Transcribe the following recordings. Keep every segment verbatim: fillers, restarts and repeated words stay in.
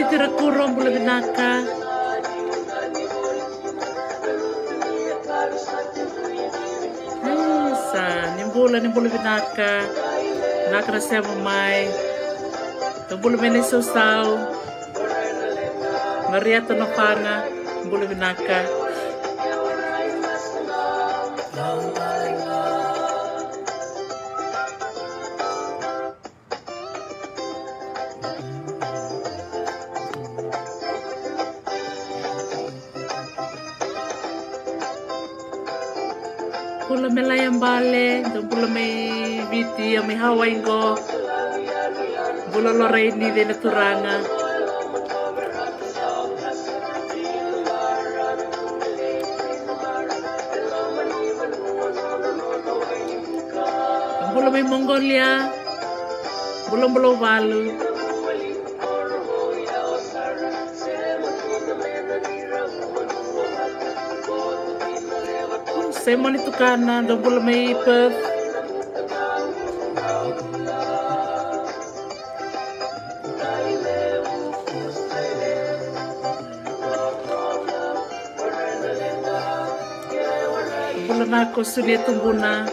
Tira Kuro, bula vinaka. Isa, ni bula, ni bula vinaka. Vinaka na sema mai. Dou bula mai na isausau. Marieta Nofaga, bula vinaka. Bula mai Laiabale, dou bula mai Viti, mai Hawaii qo. Bula Loraini, vei na turaga. Bula mai Mongolia. Bula, bula Valu. Simoni Tukana, dou bula mai Perth. Bula na ko Sunia Tubuna.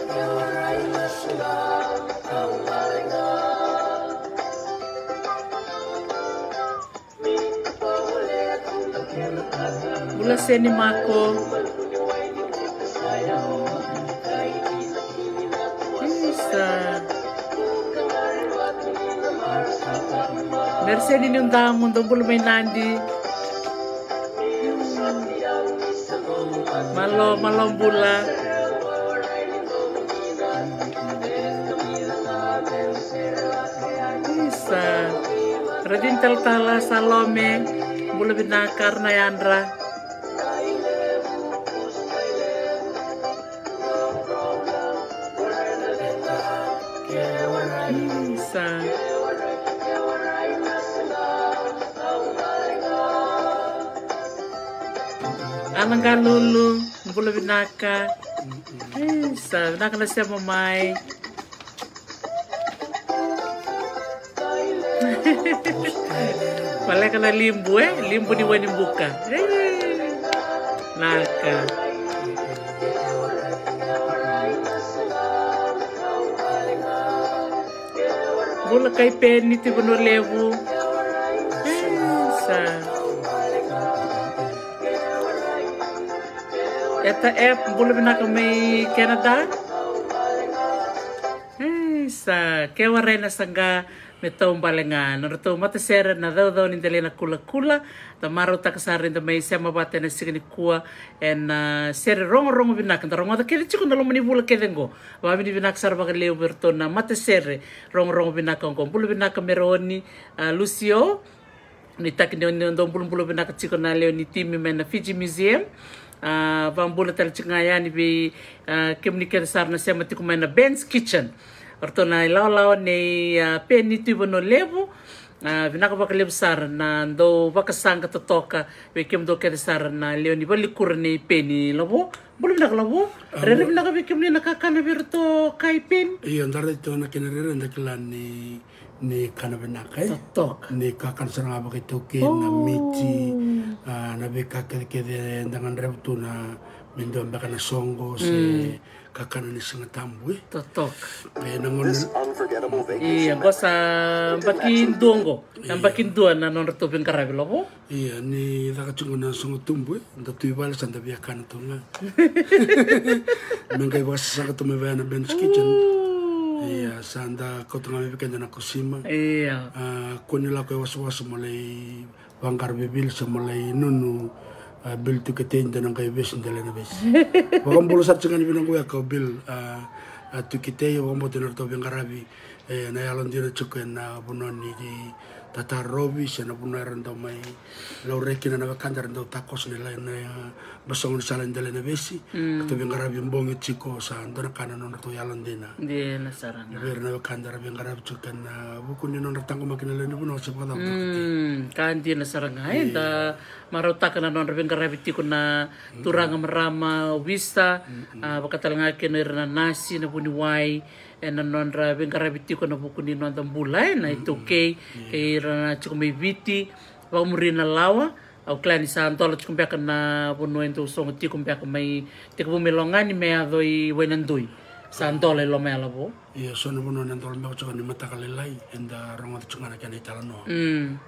Bula Seni Mako. Isa. Merseni Niudamu, dou bula mai Nadi. Malo, malo bula. Isa. Radini Talatala, Salome, bula vinaka, Arana Yadra. Isa. Ana Qalulu, bula vinaka. Isa, vinaka na sema mai. Paleka na libu, e? Libu ni Wainibuka. E. Naka. Bula Kaipeni, Tui Vanua Levu. E, sa. Eta Ep, bula vinaka mai Canada. E, sa. Ke warai na saqa me taubale ga. Nodratou matasere na caucau ni dela na kulakula. Da marautaka sara ni da mai sema vata ena siga nikua ena, a, sere rogorogo vinaka. Da rogoca kece tiko na loma ni vula kece qo. Vavinavinaka sara vakalevu vei iratou na matasere rogorogo vinaka qo. Bula vinaka Meroni, a, Lucio. Nuitaki ni o ni dau bulabula vinaka tiko na lewe ni timi mai na Fiji Museum. A, vabula tale tiko ga yani vei, a, kemuni kece sara na sema tiko mai na Ben's Kitchen. O ratou na ilawalawa nei, a, Peni Tui Vanua Levu. A, vinaka vakalevu sara na dau vakasaqa totoka vei kemudou kece sara na lewe ni valenikuro nei Peni. Lavo, bula vinaka Lavo. A, rere bula vinaka vei kemuni na kakana vei ratou kai Peni. Io, da raica tu na kena rere, da kila ni ni kana vinaka, e? Totoka. Ni kakana sara ga vakaitaukei, na miti, a, na veika kecekece eda gadreva tu na me dua beka na soqo se kakana ni Siga Tabu, e? Totoka. E, na gauna. Ia, qo sa baki dua qo. Na baki dua na nodratou veiqaravi Lavo. Ia, ni caka tiko na soqo tubu, e, da tu i vale sa da via kana tu ga. Me qai vakasasaqa tu mai vaya na Ben's Kitchen. Ia, sa da kauta ga mai vei keda na kosima. Ia. A, kua ni lako e wasawasa mo lai vaqara vivili se mo lai nunu, a, Bill Tuketei, da na qai vesi dela na vesi. Vakabula sara tiko ga ni vinaqu ya ka o Bill, a, a, Tuketei, vakabauta na ratou veiqaravi. E, na yalodina tiko ena vanua ni tatarovi se na vanua era dau mai laurai kina na wekada era dau takoso na lai na, a, basogo ni sala ni dela na vesi. Ratou veiqaravi bogi tiko, sa dua na ka na nodratou yalodina. Dina sara ga. Vei ira na wekada era veiqaravi tiko ena vuku ni nodra taqomaki na lewe ni vanua se vakacava. Mm, ka dina sara ga, e, da marautaka na nodra veiqaravi tiko na turaga marama, wisa, a, vakatalega kina ira na nasi, na vuniwai, ena nodra veiqaravi tiko ena vuku ni noda bula, e, na iTaukei, kei ira na tiko mai Viti, Vakamuri na lawa, au kila ni sa dola tiko beka na vanua e dau sogo tiko beka mai, tekivu mai Logani me yaco i Wainadoi. Sa dola i Lomayalavou. Ia, so na vanua na dola beka tiko ni mataka lailai eda rogoca tiko ga na kena italanoa.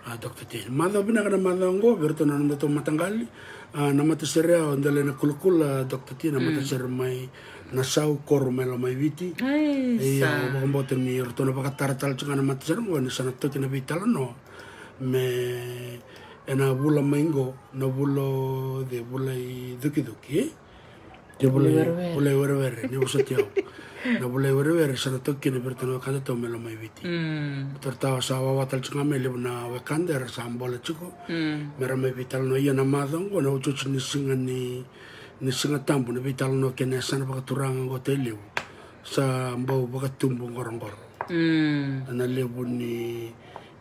A, Doctor T, macawa vinaka na macawa oqo vei iratou na nodatou mataqali. A, na matasere au dela na kulakula, Doctor T, na matasere mai Nasau, koro mai Lomaiviti. Ia, au vakabauta ni ratou na vakatara tale tiko ga na matasere oqo ni sa na toki na veitalanoa me ena vula mai qo, na vula o cei, vula i cukicuki, e? Ke vula i werewere, ni vosoti au. Na vula i werewere sa na toki kina vei iratou na wekada tou mai Lomaiviti. Ratou sa wawa tale tiko ga mai, levu na wekada era sa bola tiko me ra mai veitalanoa. Ia na macawa oqo na otioti ni siga ni, ni Siga Tabu, na veitalanoa kei na yasana vakaturaga oqo, Tailevu, sa bau vakatubu qoroqoro. Na levu ni,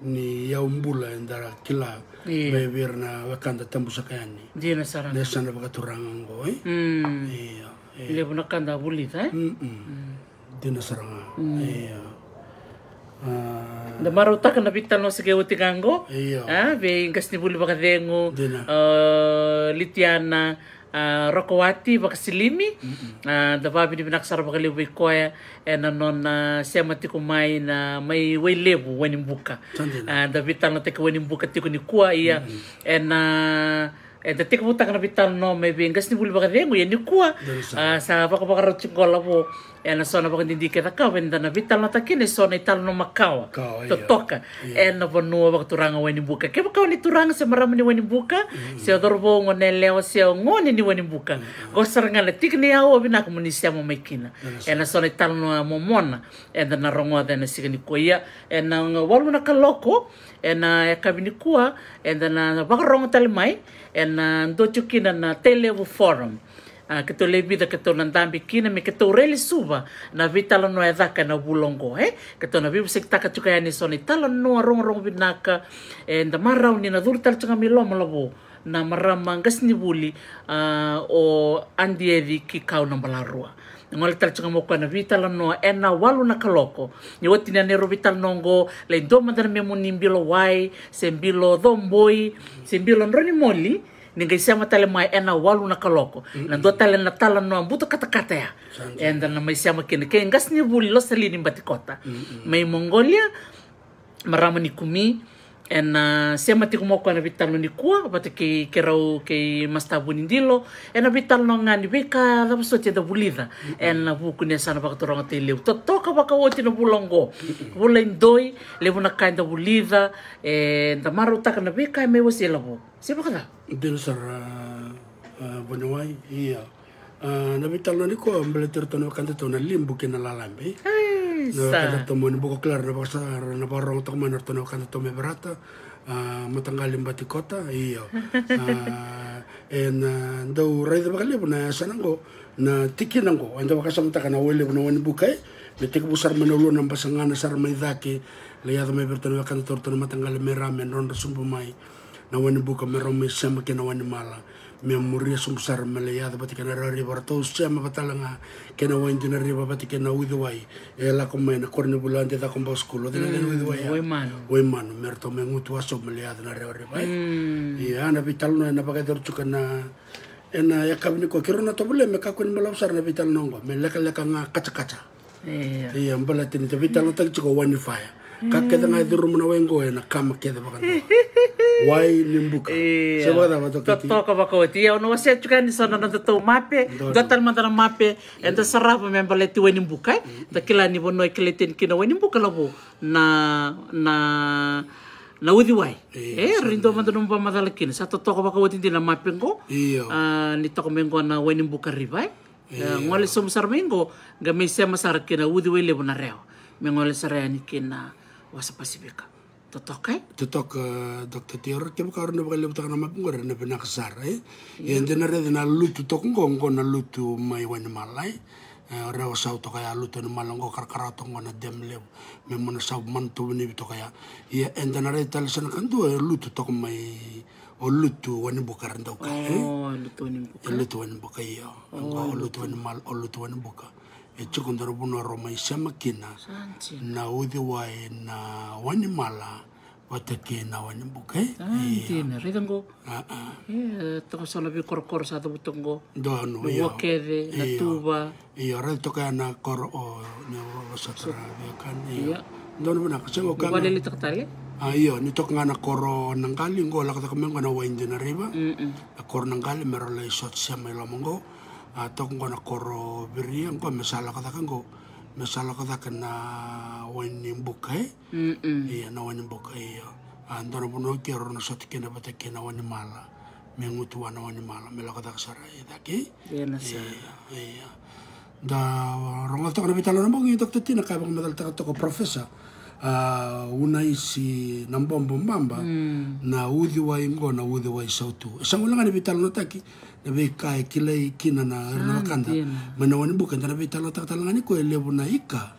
ni yau bula eda kila mai vei ira na wekada tabusaka yani. Dina sara ga. Na yasana vakaturaga oqo, e? Ia, e. Levu na ka da vulica, e? Dina sara ga. Ia. A, da marautaka na veitalanoa sa qai oti ga oqo. Ia. A, vei qasenivuli vakacegu, a, Litiana, a, Rokowati Vakasilimi. A, da vakavinavinaka sara vakalevu vei koya ena nona sema tiko mai na, mai Wailevu, Wainibuka. A, da veitalanoataki Wainibuka tiko nikua, ia. Ena, eda tekivutaka na veitalanoa mai vei qasenivuli vakacegu, ia nikua, a, sa vakavakarau tiko qo Lavo ena so na vakadidike e cakava, eda na veitalanoataki kina e so na italanoa makawa totoka ena vanua vakaturaga Wainibuka. Kevaka o ni turaga se marama ni Wainibuka, se o cauravou, o goneyalewa, se o gone ni Wainibuka, qo sara ga na tiki ni aua vinaka mo ni sema mai kina ena so na italanoa momona eda na rogoca ena siga nikua. Ia, ena walu na kaloko ena yakavi nikua, eda na vakarogo tale mai ena dua tiko kina na Tailevu Forum. A, keitou lewe vica keitou na dabe kina me keitou railesuva na veitalanoa e caka ena vula oqo, e? Keitou na veivosakitaka tiko yani e so na italanoa rogorogo vinaka, eda marau ni na curu tale tiko ga mai loma Lavo na marama qasenivuli, a, o Adi Eci Kikau Nabalarua. Gole tale tiko ga mai o koya na veitalanoa ena walu na kaloko. Ni oti na neirau veitalanoa oqo, lai dua mada na memu ni bilo wai se bilo coboi se bilo dronimoli, ni qai sema tale mai ena walu na kaloko. Na dua tale na talanoa buto katakata ya. Eda na mai sema kina kei qasenivuli Losalini Batikota mai Mongolia, marama ni Kumi. Ena sema tiko mai o koya na veitalanoa nikua vata kei keirau kei Masta Vunidilo. Ena veitalanoa ga ni veika cava soti eda vulica ena vuku ni yasana vakaturaga Tailevu. Totoka vakaoti na vula oqo. Vula i doi, levu na ka eda vulica, eda marautaka na veika e mai wasei Lavo. Se vakacava? Dina sara, a, a, Vuniwai, ia. A, na veitalanoa nikua baleti iratou na wekadatou na Libu kei na Lalabe. Na wekadatou mai Wainibuka, o kila era na vakasara, na vakarorogo toka mai na ratou na wekadatou mai Verata, a, mataqali Batikota, io. A, ena dau raica vakalevu na yasana oqo, na tikina oqo, eda vakasamataka na Wailevu, na Wainibuka, e, me tekivu sara mai na uluna, Basagana sara mai cake, lai yaco mai vei iratou na wekadatou, ratou na mataqali mai Ra, me drodro sobu mai na Wainibuka, me rau mai sema kei na Wainimala, me muria sobu sara me lai yaco vata kei na Rewariva, ratou sema vata tale ga kei na Waidinariva vata kei na Uciwai. E lako mai na koronivuli, ade cako bau school, o cei na, cei na Uciwai ya? Waimanu. Waimanu, me ratou mai gutuwa sobu me lai yaco na Rewariva, e? Ia, na veitalanoa ena vakayacori tiko na, ena yakavi nikua. Keirau na tovolea me kakua ni balavu sara na veitalanoa oqo, me lekaleka ga katakata. Ia. Ia, baleta ni da veitalanoataki tiko o Wainifaya. Ka kece ga e curuma na wai oqo ena kama kece vakadua. Wainibuka. Ia. Se vakacava, Doctor T? Totoka vakaoti. Ia, au na wasea tiko yani so na nodatou mape. Dua tale mada na mape eda sarava me baleti Wainibuka, e? Da kila ni vanua e kilai tani kina Wainibuka, Lavo, na, na, na Uciwai. Ia, e, sa dua mada nomu vakamacala kina. Sa totoka vakaoti dina na mape oqo. Io. A, ni toka mai oqo na Wainibuka River, e? Ia. E, gole sobu sara mai oqo, qai mai sema sara kina Uciwai Levu, na Rewa, me gole sara yani kina Wasa Pasifika. Totoka, e? Totoka, Doctor Tioro, kevaka o rawa ni vakalevutaka na mape oqori, na vinaka sara, e? Ia. Ia, eda na raica na lutu toka oqo, oqo na lutu mai Wainimala, e? E, o Rewa Sau toka ya, lutu Wainimala oqo, karakarawa toka oqo na dam levu me Manasavu, Manutuvanivi toka ya. Ia, eda na raica tale sa na kadua, e, lutu toka mai, o lutu Wainibuka era dau kaya, e? O, lutu Wainibuka. E, lutu Wainibuka, io. Oqo, o lutu Wainimal-, o lutu Wainibuka. E tiko dua na vanua rau mai sema kina na Uciwai, na Wainimala, Vata kei na Wainibuka, e? Ah, io. Dina, raica qo. Ah, ah. E, toka so na veikorokoro sa cavuta qo. Donu, io. Kece, na, io. Tuva. Io, raica toka ya na koro o, ni vosota na veiwekani, io. Io. Donu vinaka, sega o ka. Valeli toka tale. Ah, io, ni toka ga na koro na qali qo, lako caka mai qo na Waidinariva. Mm-mm. Na koro na qali, me ra lai sota sema i loma qo. Ah, toka qo na koro Viria qo, me sa lako caka qo. Me sa lako caka na Wainibuka, e? Mm-mm. Ia, na Wainibuka, ia. A, dua na vanua ke rau na sota kina vata kei na Wainimala. Me gutu vua na Wainimala, me lako caka sara i cake. Ia, na sara. Ia, ia. Da rogoca toka na veitalanoa bogi, Doctor Tina, ka vakamacalataka toka o Professor, a, Unaisi Nabobo Baba, mm, na uciwai qo, na uciwai sautu. E sa gole ga ni veitalanoataki, na veika e kilai kina na, ah, ira na wekada. Dina. Mai na Wainibuka, da na veitalanoataka tale ga ni koya e levu na ika.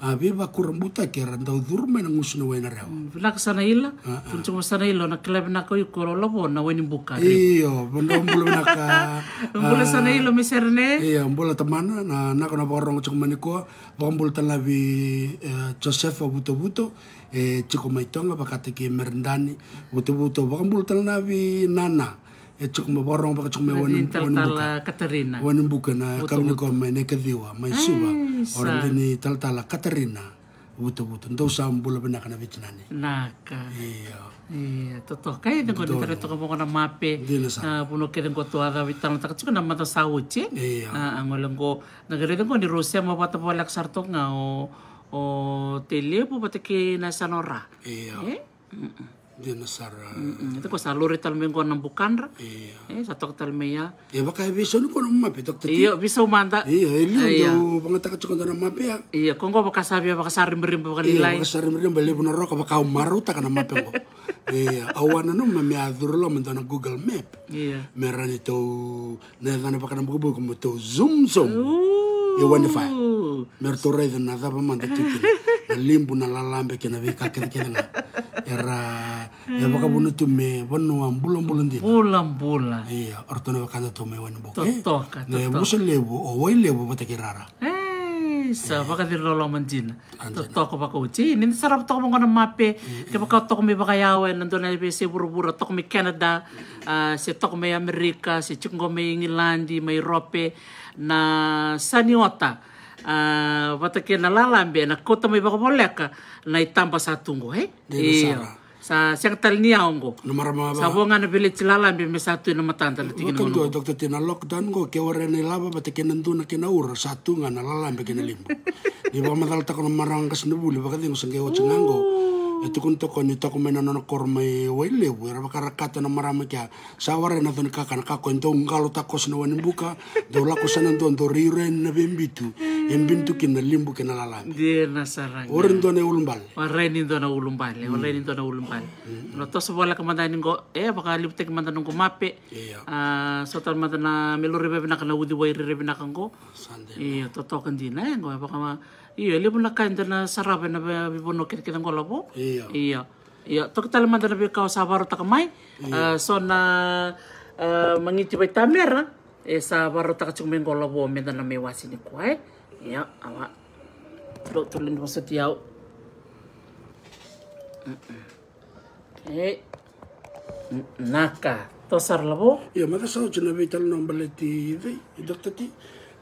A, veivakurabuitaki era dau curu mai na gusu ni Wainarewa. Mm, vinaka Sanailo. Ah, ah. Vinaka Sanailo, na kila vinaka o iko Lavo na Wainibuka. Io, vinaka, bula vinaka. Bula, ah, Sanailo mai Serene. Io, bula tamana, na, naka na vakarogo tiko mai nikua. Vakabula tale na vei, e, Josefa Vutovuto, e, tiko mai Toga, vakataki Meredani Vutovuto, vakabula tale na vei Nana. E tiko mai, vakarogo vaka tiko mai Wani, Wanibuka. Katarina. Wanibuka na Vutovuto. Kavini ko mai na ikaciwa, mai Suva. Ai, sa. Ora dini talatala Katarina Vutovuto. Dou sa bula vinaka na veitinani. Naka. Io. Io, totoka, e, qo ni tara toka voko na mape. Dina sa. A, vanua kece qo tou a cavuta tiko na macawa sa oti. Io. A, a gole qo, na qai raica qo ni rau sema vata voleka sara toka ga o, o Tailevu vata kei na yasana o Ra. Io. E? Mm-mm. Dina sara. Mm-mm. Ita ko sa lori tale mai qo na bukadra. Io. E, sa toka tale mai ya. E vaka e veisau ni ko na mape, Doctor T. Io, veisau mada. Io, e liu, io, dau vagataka tiko na mape ya. Io, ko qo vaka sa via, vaka sa ribariba, vaka, io, lailai. Vaka sa ribariba, levu na roka, vaka au marautaka na mape qo. Io, au a nanuma me a curu loma dua na Google Map. Io. Me rawa ni tou na yacana vaka na bukabuka mo tou zoom, zoom. Ooh. E Wi-Fi. Me ratou raica na cava mada tu kina. Na libu, na lalabe kei na veika kecekece ga. Era, e vakavuna tu me vanua bulabula dina. Bulabula. Io, o ratou na wekada tu mai Wanibuka. Totoka, e? Totoka. Na yavusa levu, o Wailevu vata kei Rara. E, sa, e, vakaciri loloma dina. Totoka vakaoti. Ni da sarava toka vaqo na mape, mm, kevaka o toka mai vakayawa ena dua na veiyasai vuravura, toka mai Canada, a, se toka mai Amerika, se tiko qo mai Igiladi, mai Europe, na saniota, a, vata kei na lalabe, na kauta mai vakavoleka na itaba sa tu qo, e? Dina sara. Io. Sa sega tale ni yawa qo. Na marama sa vo ga na veleti lalabe me sa tu ena matada na tikina. Vakadua, Doctor T, na lockdown qo, ke ware na ilava vata kei na duna kei na ura, sa tu ga na lalabe kei na libu. Ni vakamacalataka na marama qasenivuli vakacegu sa qai oti ga qo. E tukuna toka ni toka mai na nona koro mai Wailevu, era vakarakata na marama kea. Sa ware na co ni kakana, ka ko e dau qalo takoso na Wanibuka, dau lako sa na dua, dau rairai na veibitu. E bitu kina na libu kei na lalabe. Dina sara ga. Ori dua na ulubale. Warai ni dua na ulubale, mm, warai ni dua na ulubale. Mm, mm. Na toso voleka mada ni qo, e, vakalevutaki mada noqu mape. Io. A, so tale mada na me lori vakavinaka na uciwai rairai vinaka qo. Sa dina. Io, totoka dina, e, qo, e, vaka ma, io, e levu na ka eda na sarava ena veivanua kecekece qo Lavo. Io. Io. Io, toka tale mada na veika o sa vakarautaka mai. Io. A, so na, a, magiti vaitamera. E sa vakarautaka tiko mai qo Lavo meda na mai wase nikua, e? Ia, awa. Dou tolu ni vosoti au. Mm-mm. E. N-, naka. Toso sara Lavo. Ia, maca sa oti na veitalanoa baleti cei, Doctor T.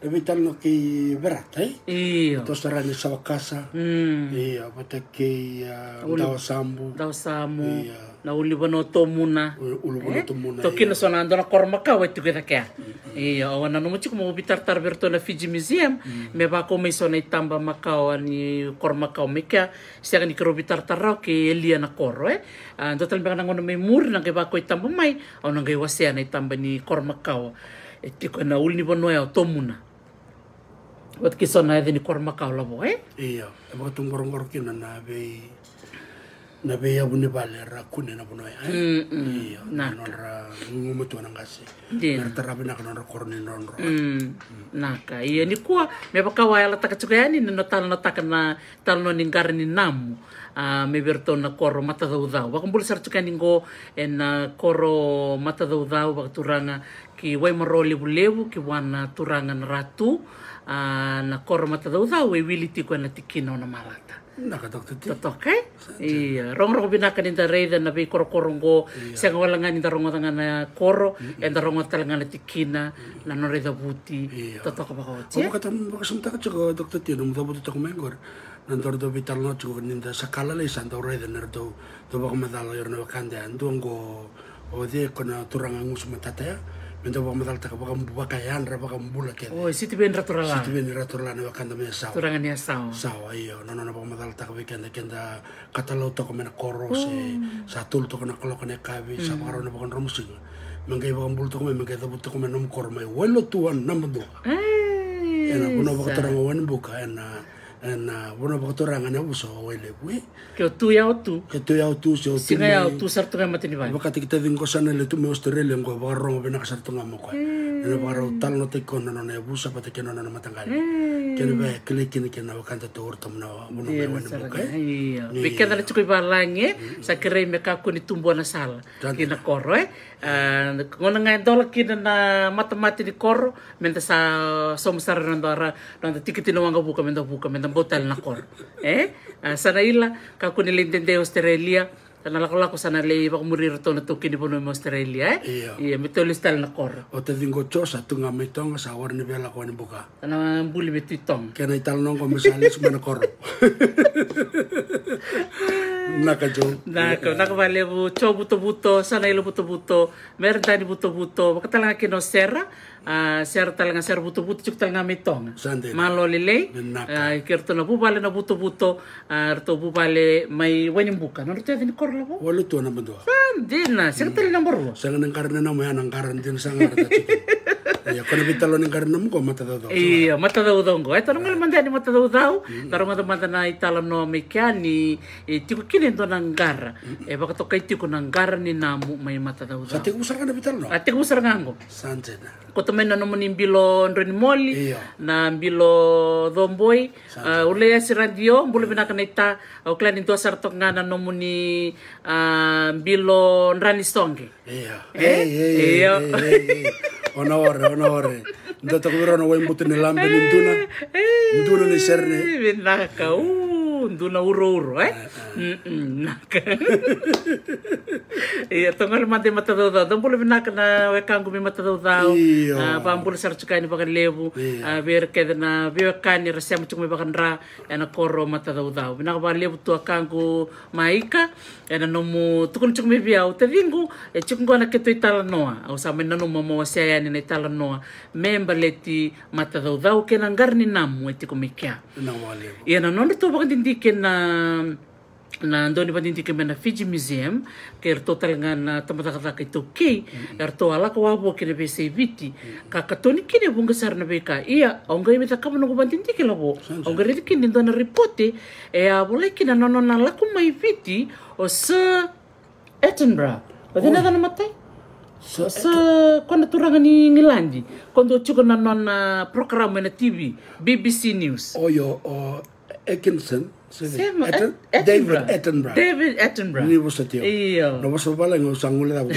Na veitalanoa kei Verata, e? Io. Toso sara ni Savakasa. Mm. Ia, vata kei, a, Ulu-, Dawasabu. Dawasabu. Ia. Na ulunivanua o Tomuna. U-, ulunivanua o Tomuna, e? Toka kina, ia, so na dua na koro makawa e tiko e cake ya. Mm, mm. Io, au a nanuma tiko meu veitaratara vei iratou na Fiji Museum, mm, me vakau mai so na itaba makawa ni koro makawa mai kea. Sega ni keirau veitaratara rawa ke e lia na koro, e. A, dua tale beka na gauna mai muri na qai vakau itaba mai, au na qai wasea na itaba ni koro makawa. E tiko ena ulunivanua ya o Tomuna. Vata kei so na yaca ni koro makawa Lavo, e? Io, e vakatuqoroqoro kina na vei, na veiyavu ni vale era kune na vanua ya, e? Mm, mm. Io, na nodra gugumatua na qase. Dina. Mera tara vinaka nodra koro ni drodro. Mm, naka. Ia nikua, me vaka au a yalataka tiko yani, ni na talanoataka na talanoa ni qara ni namu. A, mai vei iratou na koro Matacaucau. Vakabula sara tiko yani qo ena koro Matacaucau, vakaturaga ki Waimaro Levulevu, ki vua na turaga na Ratu. A, na koro Matacaucau e wili tiko ena tikina o Namalata. Vinaka, Doctor T. Totoka, e? Sa dina. Ia, rogorogo vinaka ni da raica na veikorokoro qo. Ia. Sega wale ga ni da rogoca ga na koro, mm-mm, eda rogoca tale ga na tikina, mm-mm, na nodra icavuti. Ia. Totoka vakaoti, e? Au vaka-, vakasamataka tiko, Doctor T, nomu cavuta toka mai qori. Na dau, dau veitalanoa tiko ni da sa ka lalai sa dau raica na ratou, dau vakamacala o ira na wekada ya. Dua qo, o cei ko na turaga gusu matata ya, me dau vakamacalataka vaka-, vakayadra, vakabula kece. O, Sitiveni Raturala. Sitiveni Raturala na wekada mai Yasawa. Turaga ni Yasawa. Sawa, io, na nona vakamacalataka vei keda, keda katalau toka mai na koro, se, mm, sa tolu toka na kaloko na yakavi, sa, mm, vakarau na vakadromusiga. Me qai vakabula toka mai, me qai cavuta toka mai na nomu koro mai Wailotua, Nabadua. E, ena vanua, sa, vakaturaga Wainibuka, ena, ena vanua vakaturaga na yavusa o Wailevu, e? Ke o tu ya o tu. Ke o tu ya o tu, se o tu mai. Siga ya o tu sara tu ga e Matanivalu. Vakataki taciqu qo sa na lai tu mai Australia qo, vakarorogo vinaka sara tu ga mo koya. E. Ena vakarau talanoataki koya na nona yavusa vata kei na nona mataqali. E. Kena vei, kilai kina kei na wekada tou, o ratou na vanua mai Wainibuka, e? Io. Vei keda na tiko i valagi, e? Mm. Sa kerei me kakua ni tubu na sala. Sa dina. Ki na koro, e? A, gauna ga e dola kina na matamata ni koro, meda sa sauma sara na noda ra-, noda tikiti na waqavuka, meda vuka, meda bau tale na koro. E? A, sa na ila, kakua ni lai dede Australia, sa na lakolako sa na lai vakamuri iratou na taukei ni vanua mai Australia, e? Io. Ia, me tou lesu tale na koro. O taciqu o Jo sa tu ga mai Toga, sa warai ni via lako Wainibuka. Sa na buli me tu i Toga. Kena italanoa qo me sa lesu mai na koro. Naka Jo. Naka, naka vakalevu Jo Vutovuto, sa na ila Vutovuto, Meredani Vutovuto, vaka tale ga kina o Sera, a, Sera tale ga, Sera Vutovuto, tiko tale ga mai Toga. Sa dina. Malo lailai. Vinaka. A, kei iratou na vuvale na Vutovuto, a, ratou vuvale mai Wainibuka. Nodratou yaca ni koro lavo? Wailotua, Nabadua. Sa dina, sega tale na barua. Sega ni qara ni nomu ya, na qara dina sa qara tiko. Ia, ko na veitalanoa ni qara ni nomu qo, Matacaucau. Io, Matacaucau qo. E, tou na gole mada yani Matacaucau. Mm. Da rogoca mada na italanoa mai kea ni, e, tiko kina e dua na qara. Mm. E vakatokai tiko na qara ni namu mai Matacaucau. Sa tekivu sara ga na veitalanoa? A, tekivu sara ga qo. Sa dina. Koto mai na nomuni bilo Dronimoli, io, na bilo Coboi, sa, a, Ulaiasi Radio, bula vinaka naita, au kila ni dua sara toka ga na nomuni, a, bilo Dranisoqe. Io. E? Ei, ei, ei, io, ei, ei, ei. O na ore, o na ore. Dua toka vei rau na waibutu ni labe ni duna. E, duna ni sere ni. Vinaka, u, duna urouro, e? E, e. Mm-mm, naka. Ia, tou gole mada i Matacaucau. Dou bula vinaka na wekaqu mai Matacaucau. Io. A, vakabula sara tiko yani vakalevu. Io. A, vei ira kece na veiwekani era sema tiko mai vakadra ena koro Matacaucau. Vinaka vakalevu tuakaqu Maika, ena nomu tukuna tiko mai vei au, taciqu, e tiko qo na keitou italanoa. Au sa mai nanuma mo wasea yani na italanoa me baleti Matacaucau kei na qara ni namu e tiko mai kea. Vinaka vakalevu. Ia na nodratou vakadidike na na dau ni vakadidike mai na Fiji Museum, kei iratou tale ga na tabacakacaka iTaukei, mm-mm, eratou a lako wavoki na veiyasai Viti, mm-mm, ka katoni kina e vuqa sara na veika. Ia, au qai mai cakava noqu vakadidike lavo, sa dina, au qai raica kina e dua na ripote e a volai kina na nona lako mai Viti o Sir Attenborough. O cei na, oi, yacana imatai? Sir, o Sir Atten- ko na turaga ni Igiladi. Ko dau tiko na nona program ena T V, B B C News. O io, o Atkinson, se, sema, Atten-, At-, David Attenborough. Attenborough. David Attenborough. Ni vosoti au. Io. Na vosa vavalagi au sa guilecava.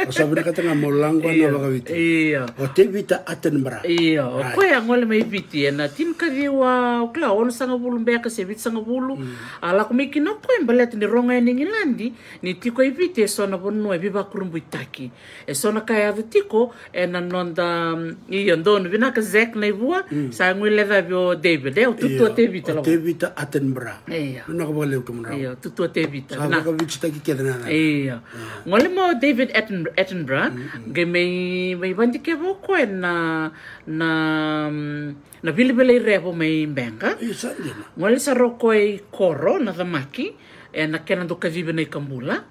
Au sa vinakata ga meu laqona, io, vakaviti. Io. O Tevita Attenborough. Io. Right. O koya a gole mai Viti ena tinikaciwa, au kila, onosagavulu beka se vitusagavulu. Mm. A lako mai kina o koya baleta ni rogo yani e Igiladi ni tiko e Viti e so na vanua e veivakurabuitaki. E so na ka e yaco tiko ena noda, mm, io, donu. Vinaka Zack Naivua, mm, sa guilecavi o David, e, o tutua, io, Tevita, o lavo. Tevita Attenborough. Io. Vinaka vakalevu kemudrau. Io, tutua Tevita. Sa, vinaka, vakavititaki kece na yaca. Io. Mm. Gole mai o David Atten-, Attenborough, mm, mm, qai mai, mai vakadikeva o koya na, na, mm, na vilivilai revo mai Beqa. Io, sa dina. Gole sara o koya i koro Nacamaki, ena kena dau kacivi na iKabula.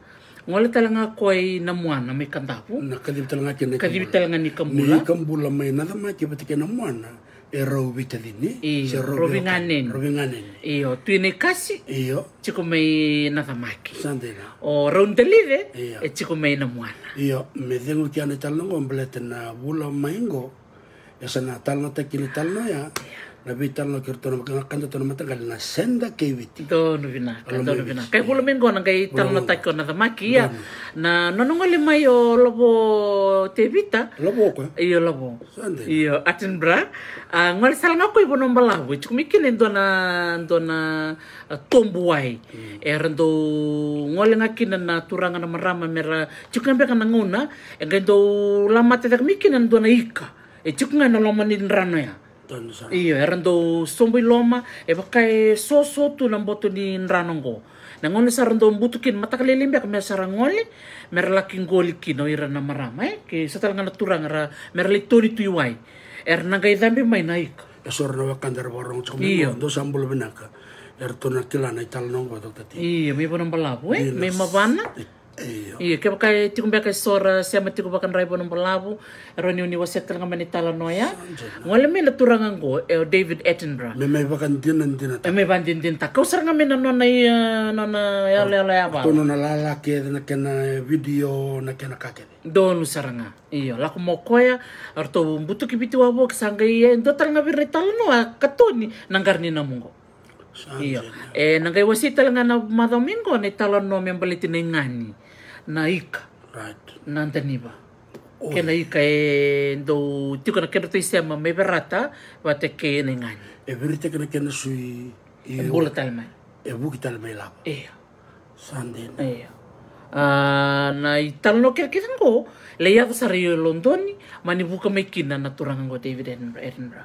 Gole tale ga o koya i Namuana mai Kadavu. Na kacivi tale ga kina na iKabula. Kacivi tale ga na iKabula. Na iKabula mai Nacamaki vata kei Namuana e rau veitacini. Io, se rau veiwekani. Rau veiganeni. Rau veiganeni. Io, Tui Naikasi. Io. Tiko mai Nacamaki. Sa dina. O Raunidalice, io, e tiko mai Namuana. Io, me cegu kina na italanoa qo baleta na vula mai qo. E sa na talanoataki na italanoa ya. Io. Na veitalanoa kei ratou na, na keda tu na mataqali na Senda kei Viti. Donu vinaka, donu vinaka. Kai vula mai qo na qai talanoataki o Nacamaki, ia. Na nona gole mai o Lavo Tevita. Lavo o koya? Io, Lavo. Io, Attenborough. A gole sara ga o koya i Vanuabalavu, e tiko mai kina e dua na, dua na, a, tobu wai. Era dau gole ga kina na turaga na marama mera tiko ga beka na gauna e qai dau lamata cake mai kina na dua na ika. E tiko ga na loma ni drano ya. Io, era dau sobu i loma, e vaka e soso tu na boto ni drano oqo. Na gauna sa ra dau butu kina mataka lailai beka me sa ra gole, me ra laki qoli kina o ira na marama, e? Ke so tale ga na turaga ra, me ra lai toni tu i wai. Era na qai cabe mai na ika. E so ra na wekada era vakarogo tiko mai qo, dou sa bula vinaka. Eratou na kila na italanoa oqo, Doctor T. Io, mai Vanuabalavu, e? Mai Mavana. Io. Io, kevaka e tiko beka e so ra sema tiko vakadrai Vanuabalavu, e rawa ni o ni wasea tale ga mai na italanoa ya. Gole mai na turaga oqo, e o David Attenborough. Me mai vakadinadinataka. E mai vakadinadinataka. Kau sara ga mai na nona i, e, nona yaloyalo ya vaka. Ratou nona lala kece, na kena video, na kena ka kece. Donu sara ga. Io, lako mai o koya, eratou butuki Viti wavoki, sa qai, e, dua tale ga vei ira na italanoa, katoni na qara ni namu oqo. Io. E, na qai wasei tale ga na macawa mai qo na italanoa me baleti na igani. Na ika. Na daniva. Kei na ika e dau tiko na kedratou isema mai Verata vata kei na igani. E viritaki na kena sui. E bula tale mai. E vuki tale mai lava. Io. Sa dina. Io. A, na italanoa kece kece oqo, lai yaco sara i Lodoni, mani vuka mai kina na turaga oqo David Attenborough.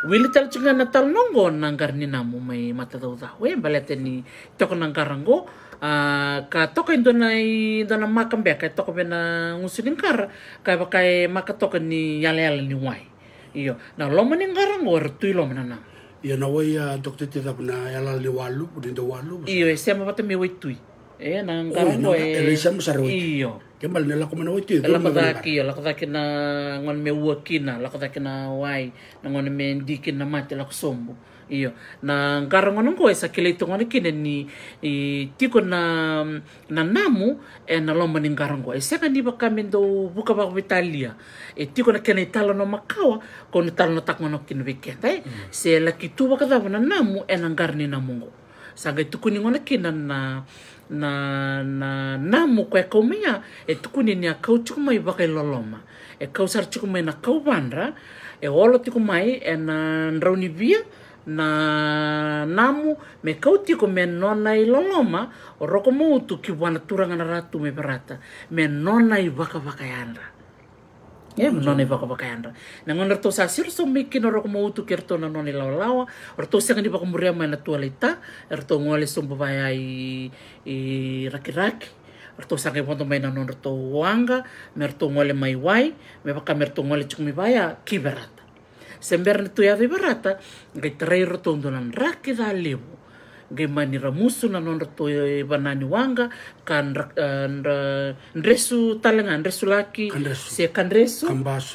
Wili tale tiko ga na talanoa oqo na qara ni namu mai matacaucau, e, baleta ni toka na qara oqo, a, ka toka e dua na, e dua na maka beka, e toka vei na gusu ni qara, ka vaka e maka toka ni yalayala ni wai. Io, na loma ni qara oqo era tu i loma na namu. Io, na wai, a, Doctor T, cava na yalayala ni waluvu, ni dau waluvu. Io, e sema vata me waitui. E, na qara oqo e lai sema sara waitui. Io. Ke bale ni lako mai na waitui, e lako cake, io, lako cake na gauna me ua kina, lako cake na wai, na gauna me di kina na mate, lako sobu. Io, na qara gona oqo e sa kilai tu gona kina ni, e, tiko na, na namu ena loma ni qara oqo. E sega ni vaka me dau vuka vakaveitalia. E tiko na kena italanoa makawa, ko ni talanoataka gona kina vei keda, e. Se laki tu vakacava na namu ena qara ni namu oqo. Sa qai tukuni gona kina na, na, na namu ko e kau mai ya, e tukuni ni a kau tiko mai vakailoloma. E kau sara tiko mai na kauvadra, e olo tiko mai ena drau ni via, na namu, me kau tiko me nona iloloma o Rokomautu ki vua na turaga na Ratu mai Verata, me nona ivakavakayadra. E, me nona ivakavakayadra. Na gauna ratou sa siro sobu mai kina o Rokomautu kei ratou na nona ilawalawa, o ratou sega ni vakamuria mai na tualaita, eratou gole sobu vaya i, i Rakiraki. Ratou sa qai vodo mai na nodratou waqa, me ratou gole mai wai, me vaka me ratou gole tiko mai vaya ki Verata. Se bera ni tu yaco i Verata, qai tarai iratou dua na draki ca levu. Qai mani ramusu na nodratou ivana ni waqa, ka dra-, e, dra-, dresu tale ga, dresulaki, se kadresu,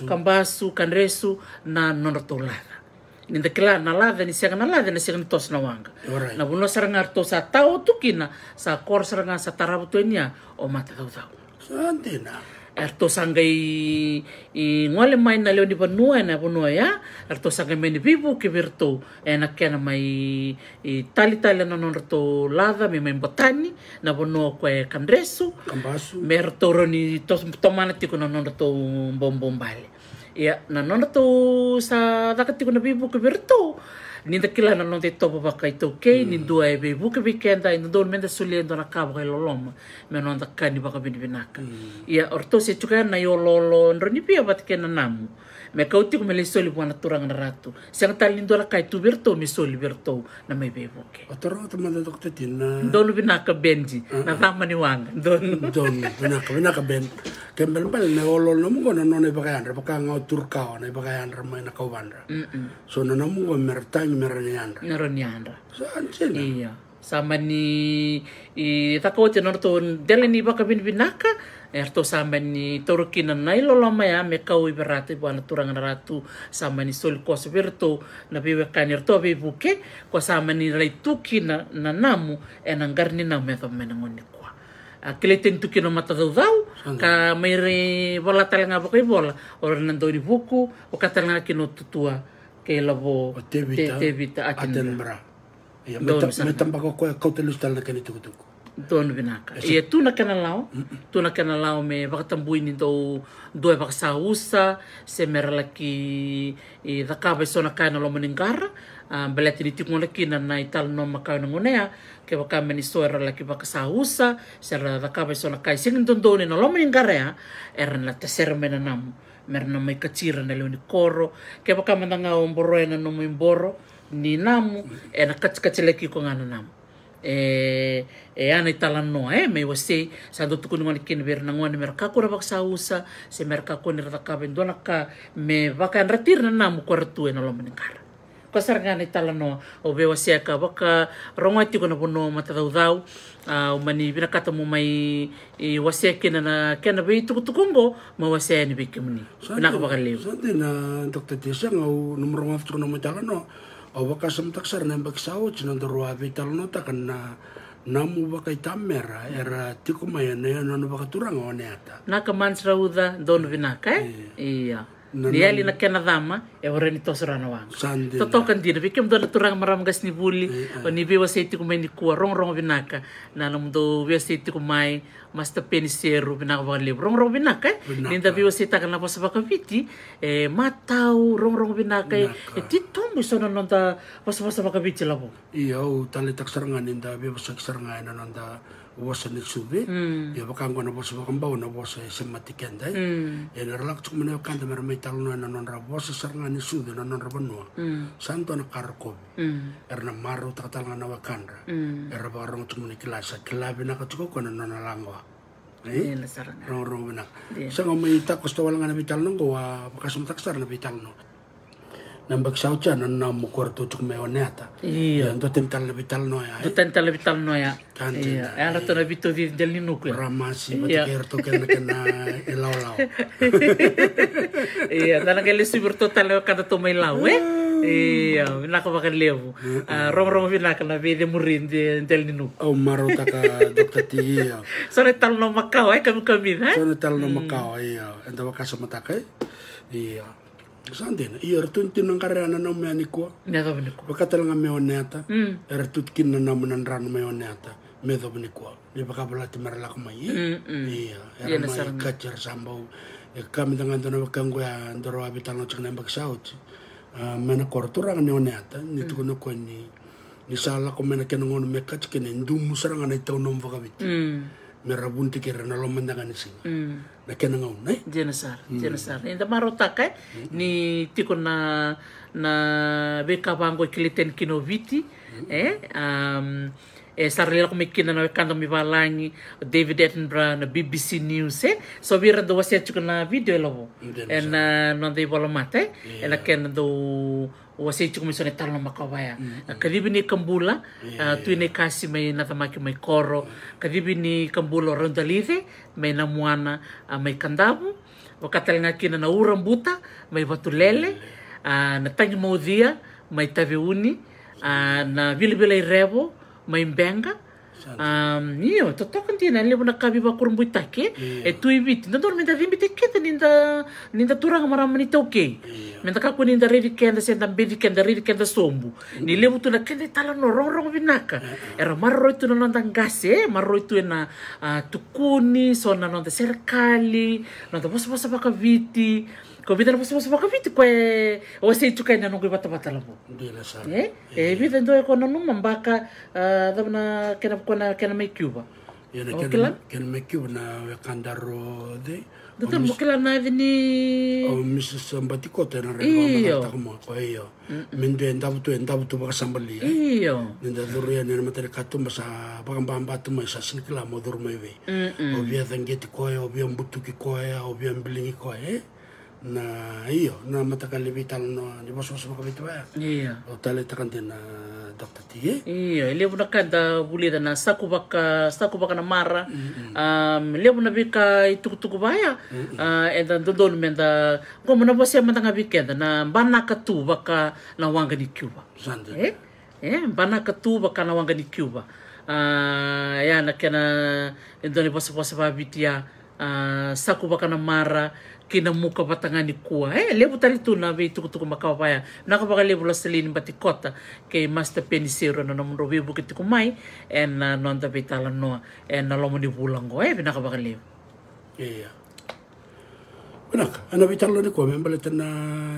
kabasu, kadresu, na nodratou laca. Ni da kila na laca, ni sega na laca, na sega ni toso na waqa. Na vanua sara ga ratou sa tao tu kina, sa koro sara ga sa tarava tu yani ya o Matacaucau. Sa dina. Eratou sa qai, e, gole mai na lewe ni vanua ena vanua oya, eratou sa qai mai ni veivuke vei iratou ena kena mai, e, talitali na nodratou laca me mai botani na vanua ko e kadresu, me ratou rawa ni to-, tomana tiko na nodratou bobo bale. Ia, na nodratou sa caka tiko na veivuke vei iratou, ni da kila na noda itovo vakaitaukei, ni dua e veivuke vei keda, e dodonu me da solia e dua na ka vakailoloma me noda ka ni vakavinavinaka. Ia, o ratou se tiko ya na ioloolo drau ni via vata kei na namu, me kau tiko me lai soli vua na turaga na Ratu. Sega tale ni dua na ka e tu vei iratou me soli vei iratou na mai veivuke. O toro mada, Doctor T, na. Donu vinaka, Benji. Na cama ni waqa. Donu. Donu vinaka, vinaka, Ben. Ke balebale na ioloolo nomu qo na nona ivakayadra, vaka ga o Turukawa na ivakayadra mai na kauvadra. So na nomu qo me ra tagi me ra ni yadra. Me ra ni yadra. Sa dina. Io. Sa mani, e, caka oti na nodratou dela ni vakavinavinaka, eratou sa mani taura kina na iloloma ya me kau i Verata vua na turaga na Ratu, sa mani soli koso vei iratou na veiwekani eratou a veivuke, ko sa mani lai tu kina na namu ena qara ni namu me yacova mai na gauna nikua. A kilai tani tu kina o Matacaucau, ka mai rai vola tale ga vakaivola, o ira na daunivuku, vaka tale ga kina o Tutua kei Lavo, o Tevita, Te-, Tevita Attenborough. Ia, me tabaka o koya kauta lesu tale na kena itukutuku. Donu vinaka. Ia, tu na kena lawa, tu na kena lawa me vakatabui ni dou dua e vakasausa, se me ra laki cakava eso na ka ena loma ni qara. A, baleta ni tiko gona kina na italanoa makawa ena gauna ya. Kevaka me ni so era laki vakasausa se ra cakava eso na ka e sega ni dodonu ena loma ni qara ya, era na tasere mai na namu me ra na mai kati ira na lewe ni koro. Kevaka mada ga o boroya na nomu iboro ni namu, ena katikati laki iko ga na namu. E, e a na italanoa e mai wasei, sa dau tukuni gona kina vei ira na gone me ra kakua na vakasausa se me ra kakua ni ra cakava e dua na ka me vakayadrati ira na namu ko ra tu ena loma ni qara. Ko sara ga na italanoa au veiwasea ka vakarogoya tiko na vanua matacaucau. A, au mani vinakata mo mai wasea kina na kena veitukutuku oqo, mai wasea yani vei kemuni. Vinaka vakalevu. Sa dina, Doctor T, sega au nomu rogoca tiko nomu italanoa. Au vakasamataka sara na yabaki sa oti na daru a veitalanoataka na namu vakaitamera era tiko mai ena yanuyanu vakaturaga o Oneata. Naka Mans Rauca, donu vinaka e? Ia. Ni yali na kena cama, e warai ni toso rawa na waqa. Totoka dina vei kemudou na turaga marama qasenivuli, o ni veiwasei tiko mai nikua, rogorogo vinaka. Na nomudou veiwasei tiko mai, Master Peni Seru, vinaka vakalevu. Rogorogo vinaka e? Ni da veiwaseitaka na vosa vakaviti, e matau, rogorogo vinaka e? E titobu eso na noda vosavosa vakaviti, Lavo. Ia, au taleitaka sara ga ni da veivosaki sara ga ena noda vosa ni sucu. Ia vaka oqo na vosa vakabau, na vosa e semati keda e? Ia ni ra lako tiko mai na wekada me ra mai talanoa ena nodra vosa sara ga ni sucu ena nodra vanua, sa dua na ka rokovi. Era na marautaka tale ga na wekadra era vakarogo tiko mai ni kila, sa kila vinaka tiko o koya na nona lagoa. Rogorogo vinaka. Sega mai takoso wale ga na veitalanoa oqo, a vakasamataka sara na veitalanoa. Na yabaki sa oti ya na namu ko ratou tiko mai Oneata. Ia, dua tani tale na veitalanoa ya e? Dua tani tale na veitalanoa ya. Ia, e a ratou na veitaucici dela ni nuku ya. Ramasi vata kei ratou kei na kena ilawalawa. Ia, da na qai lesuvi ratou tale na wekadatou mai Lau e? Ia, vinaka vakalevu. A, rogorogo vinaka na veicemuri dela ni nuku. Au marautaka Doctor T, ia. So na italanoa makawa e? Kamikamica e? So na italanoa makawa, ia. Eda vakasamataka e? Ia. Sa dina, ia, era tu ni tini na qara ya na namu ya nikua. Me yacova nikua. Vaka tale ga mai Oneata, era tu kina na namu na drano mai Oneata me yacova nikua. Ni vakavolati me ra lako mai e? Ia, era mai kati, era sa bau. E ka me da ga dua na wekaqu ya daru a veitalanoa tiko na yabaki sa oti. A, mai na koro turaga ni Oneata, ni tukuna o koya ni, ni sa lako mai na kena gauna me kati kina e dumu sara ga na itau nomu vakaviti. Me ra vunitaki ira na lomadega ni siga. Na kena gauna e? Dina sara, dina sara. Eda marautaka e? Ni tiko na, na veika vaqo e kilai tani kina o Viti e? E sa ra lai lako mai kina na wekada mai valagi, o David Attenborough, na B B C News e? So vei ira dau wasea tiko na video e, Lavo, ena noda ivola mata e? Ena kena dau wasei tiko mai so na italanoa makawa ya. A, kacivi ni kabula, a, Tui Naikasi mai Nacamaki mai Koro. Kacivi ni kabula o Raudalice mai Namuana, a, mai Kadavu. Vaka tale ga kina na Urabuta mai Vatulele. A, na Tagimaucia mai Taveuni. A, na Vilavilairevo mai Beqa. Io, totoka dina, e levu na ka veivakurabuitaki e tu i Viti. Dodonu me da cibitaki keda ni da, ni da turaga marama ni taukei. Me da kakua ni da raici keda se da beci keda, raici keda sobu. Ni levu tu na keda italanoa rogorogo vinaka. Era maroroi tu na noda qase e? Maroroi tu ena, a, tukuni, so na noda serekali, noda vosavosa vakaviti. Ko vica na vosavosa vakaviti ko e wasei tu kina noqu ivatavata, Lavo. Dina sara. E? E vica dua e ko nanuma baka, a, cava na kena, ko na kena mai Cuba. Ia, na kena mai Cuba na wekadaru cei? Dua tale mo kila na yaca ni, o Mrs Batikoto, ena raica vakamataka mo ko, io. Me dua e davo tu, e davo tu vakasabali e? Io. Ni da curu yani ena mata ni katuba sa vakababa tu mai, sa sega ni kila mo curu mai vei. Au via caqeti koya, au via butuki koya, au via biligi koya e? Na, io, na mataqali veitalanoa ni vosavosa vakaviti vaya. Io. Au taleitaka dina, Doctor T e? Io, e levu na ka da vulica na saku vaka, saku vaka na mara. Am, levu na veika itukutuku vaya. A, eda dodonu me da, qo mo na vosa mada ga vei keda, na banaka tu vaka na waqa ni Cuba. Sa dina. E? E, banaka tu vaka na waqa ni Cuba. A, ia na kena, e dua ni vosavosa vakaviti ya. a, Saku Vakanamara, kei na Muka vata ga nikua. E levu tale tu na veitukutuku makawa vaya. Vinaka vakalevu Loselini Batikota kei Master Penisero na nomudrau veivuke tiko mai ena noda veitalanoa ena loma ni vula oqo. E vinaka vakalevu. Ia. Vinaka, ena veitalanoa nikua me baleta na,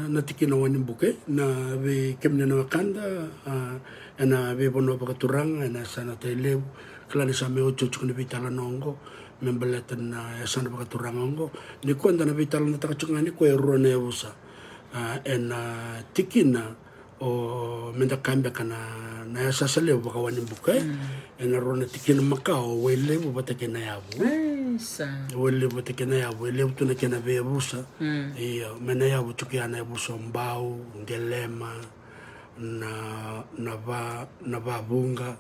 na tikina o Wainibuka, na vei kemuni na wekada, a, ena veivanua vakaturaga, ena yasana Tailevu, kila ni sa mai otioti tiko na veitalanoa oqo, me baleta na yasana vakaturaga oqo. Nikua eda na veitalanoataka tiko ga nikua e rua na yavusa, a, ena tikina o, meda kaya beka na, na yasayasa levu vaka Wainibuka, e? Mm. Ena rua na tikina makawa o Wailevu vata kei Nayavu. Isa. Wailevu vata kei Nayavu, e levu tu na kena veiyavusa. Mm. Io, mai Nayavu tiko ya na yavusa o Bau, Qelema, na, na Va, na Vavuqa.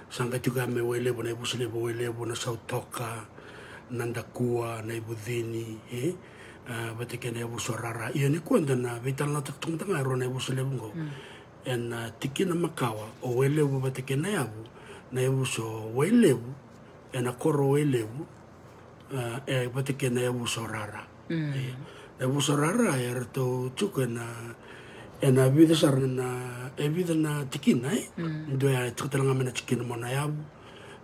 Sa qai tiko ya mai Wailevu, na yavusa levu o Wailevu, na Sautoka, na Dakua, na Ivucini, e? A, vata kei na yavusa o Rara. Ia nikua eda na veitalanoataka tiko mada ga e rua na yavusa levu oqo. Mm. Ena, a, tikina makawa o Wailevu vata kei Nayavu, na yavusa o Wailevu, ena koro o Wailevu, a, e vata kei na yavusa o Rara. Mm. Ia. Na yavusa o Rara, e ratou tiko ena, ena vica sara na, e vica na tikina, e? Mm. Dua ya e tiko tale ga mai na tikina mai Nayavu,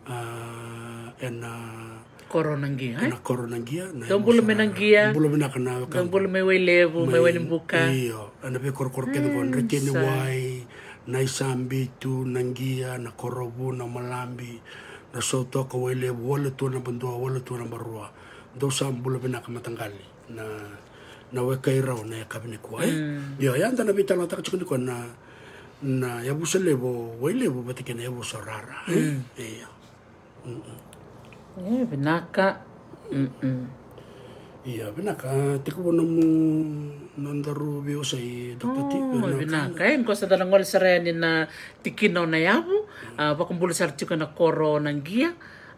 a, ena Koro o Naqia, e? Ena koro o Naqia, na yavusa o Rara. Dou bula mai Naqia. Bula vinaka na wekaqu. Dou bula mai Wailevu, mai Wainibuka. Io, ena veikorokoro kece qo, mm, Drekeniwai, Naisabitu, Naqia, Nakorovou, Naumalabi, na Sautoka, Wailevu, Waletua naba dua, Waletua naba rua. Dou sa bula vinaka mataqali. Na, na wekai rau na yakavi nikua, e? Mm. Io, ya eda na veitalanoataka tiko nikua na, na yavusa levu o Wailevu vata kei na yavusa o Rara, e? Mm. Io. Mm-mm. E, vinaka. Mm-mm. Ia, vinaka, tekivu nomu, nodaru veiwasei, Doctor T. O, vinaka. E, qo sa da na gole sara yani na tikina o Nayavu, a, vakabula sara tiko ena koro o Naqia.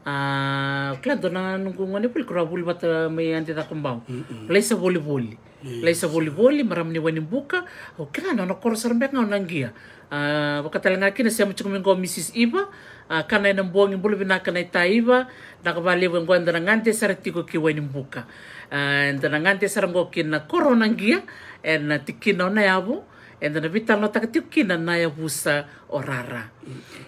A, kila dua na noqu gonevuli, ko ra vuli vata mai Adi Cakobau. Mm-mm. Laisa Volivoli. Yes. Laisa Volivoli, marama ni Wainibuka. O kila na nona koro sara beka ga o Naqia. A, vaka tale ga kina sema tiko mai qo o Mrs Iva, a, kana ena bogi, bula vinaka na ita Iva, na ka valevu e qo eda na gade sara tiko ki Wainibuka. A, eda na gade sara qo ki na koro o Naqia, ena tikina o Nayavu, eda na veitalanoataka tiko kina na yavusa o Rara.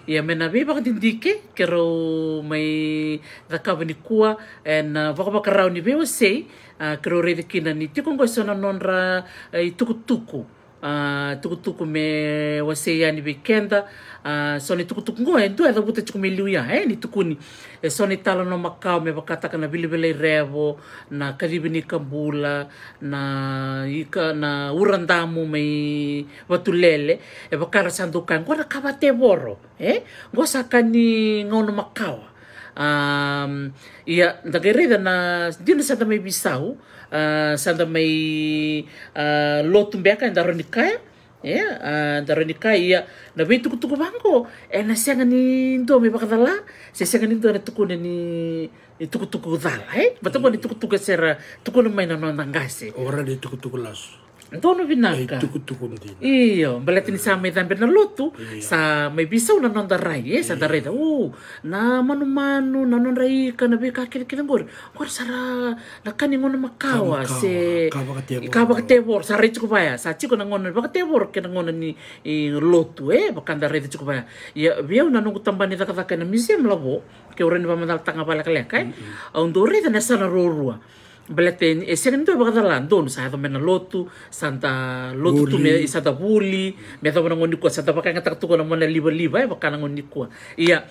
Ia me na veivakadidike, keirau mai cakava nikua, ena vakavakarau ni veiwasei, a, keirau raica kina ni tiko qo eso na nodra, e, itukutuku. A, tukutuku me wasei yani vei keda. A, so na itukutuku qo, e dua e cavuta tiko mai liu ya, e, ni tukuni. E so na italanoa makawa me vakataka na Vilivilairevo, na kacivi ni kabula, na ika, na uradamu mai Vatulele. E vaka ra sa dau kaya, qo na ka vakatevoro, e? Qo sa ka ni gauna makawa. Am, ia, da qai raica na, dina sa da mai veisau, a, sa da mai, a, lotu beka, eda rawa ni kaya, e, a, da rawa ni kaya, ia, na veitukutuku vaqo, ena sega ni dua me vakacala, se sega ni dua na tukuna ni, ni tukutuku cala, e? Vata qo ni tukutuku e sera, tukuna mai na noda qase. O ra ni tukutuku lasu. Donu vinaka. E tukutuku dina. Io, baleta ni sa mai cabe na lotu, io, sa mai veisau na noda rai, e, sa da raica, u, na manumanu, na nodra ika, na veika kecekece qori. Qori sara na ka ni gauna makawa, ka makawa, se ka vakatevoro. Ka vakatevoro, sa rai tiko vaya, sa tiko na gauna ni vakatevoro kei na gauna ni, e, lotu, e, vaka da raica tiko vaya. Ia, vei au na noqu tabana ni cakacaka ena museum lavo, ke au rawa ni vakamacalataka ga vakalekaleka, e. Mm-mm. Au dau raica na yasana ruarua. Baleta e sega ni dua e vakacala, donu sa yaco mai na lotu, sa da lotu tu me, sa da vuli, me yacova na gauna nikua, sa da vakayagataka tu qo na mona livaliva, e vaka na gauna nikua. Ia,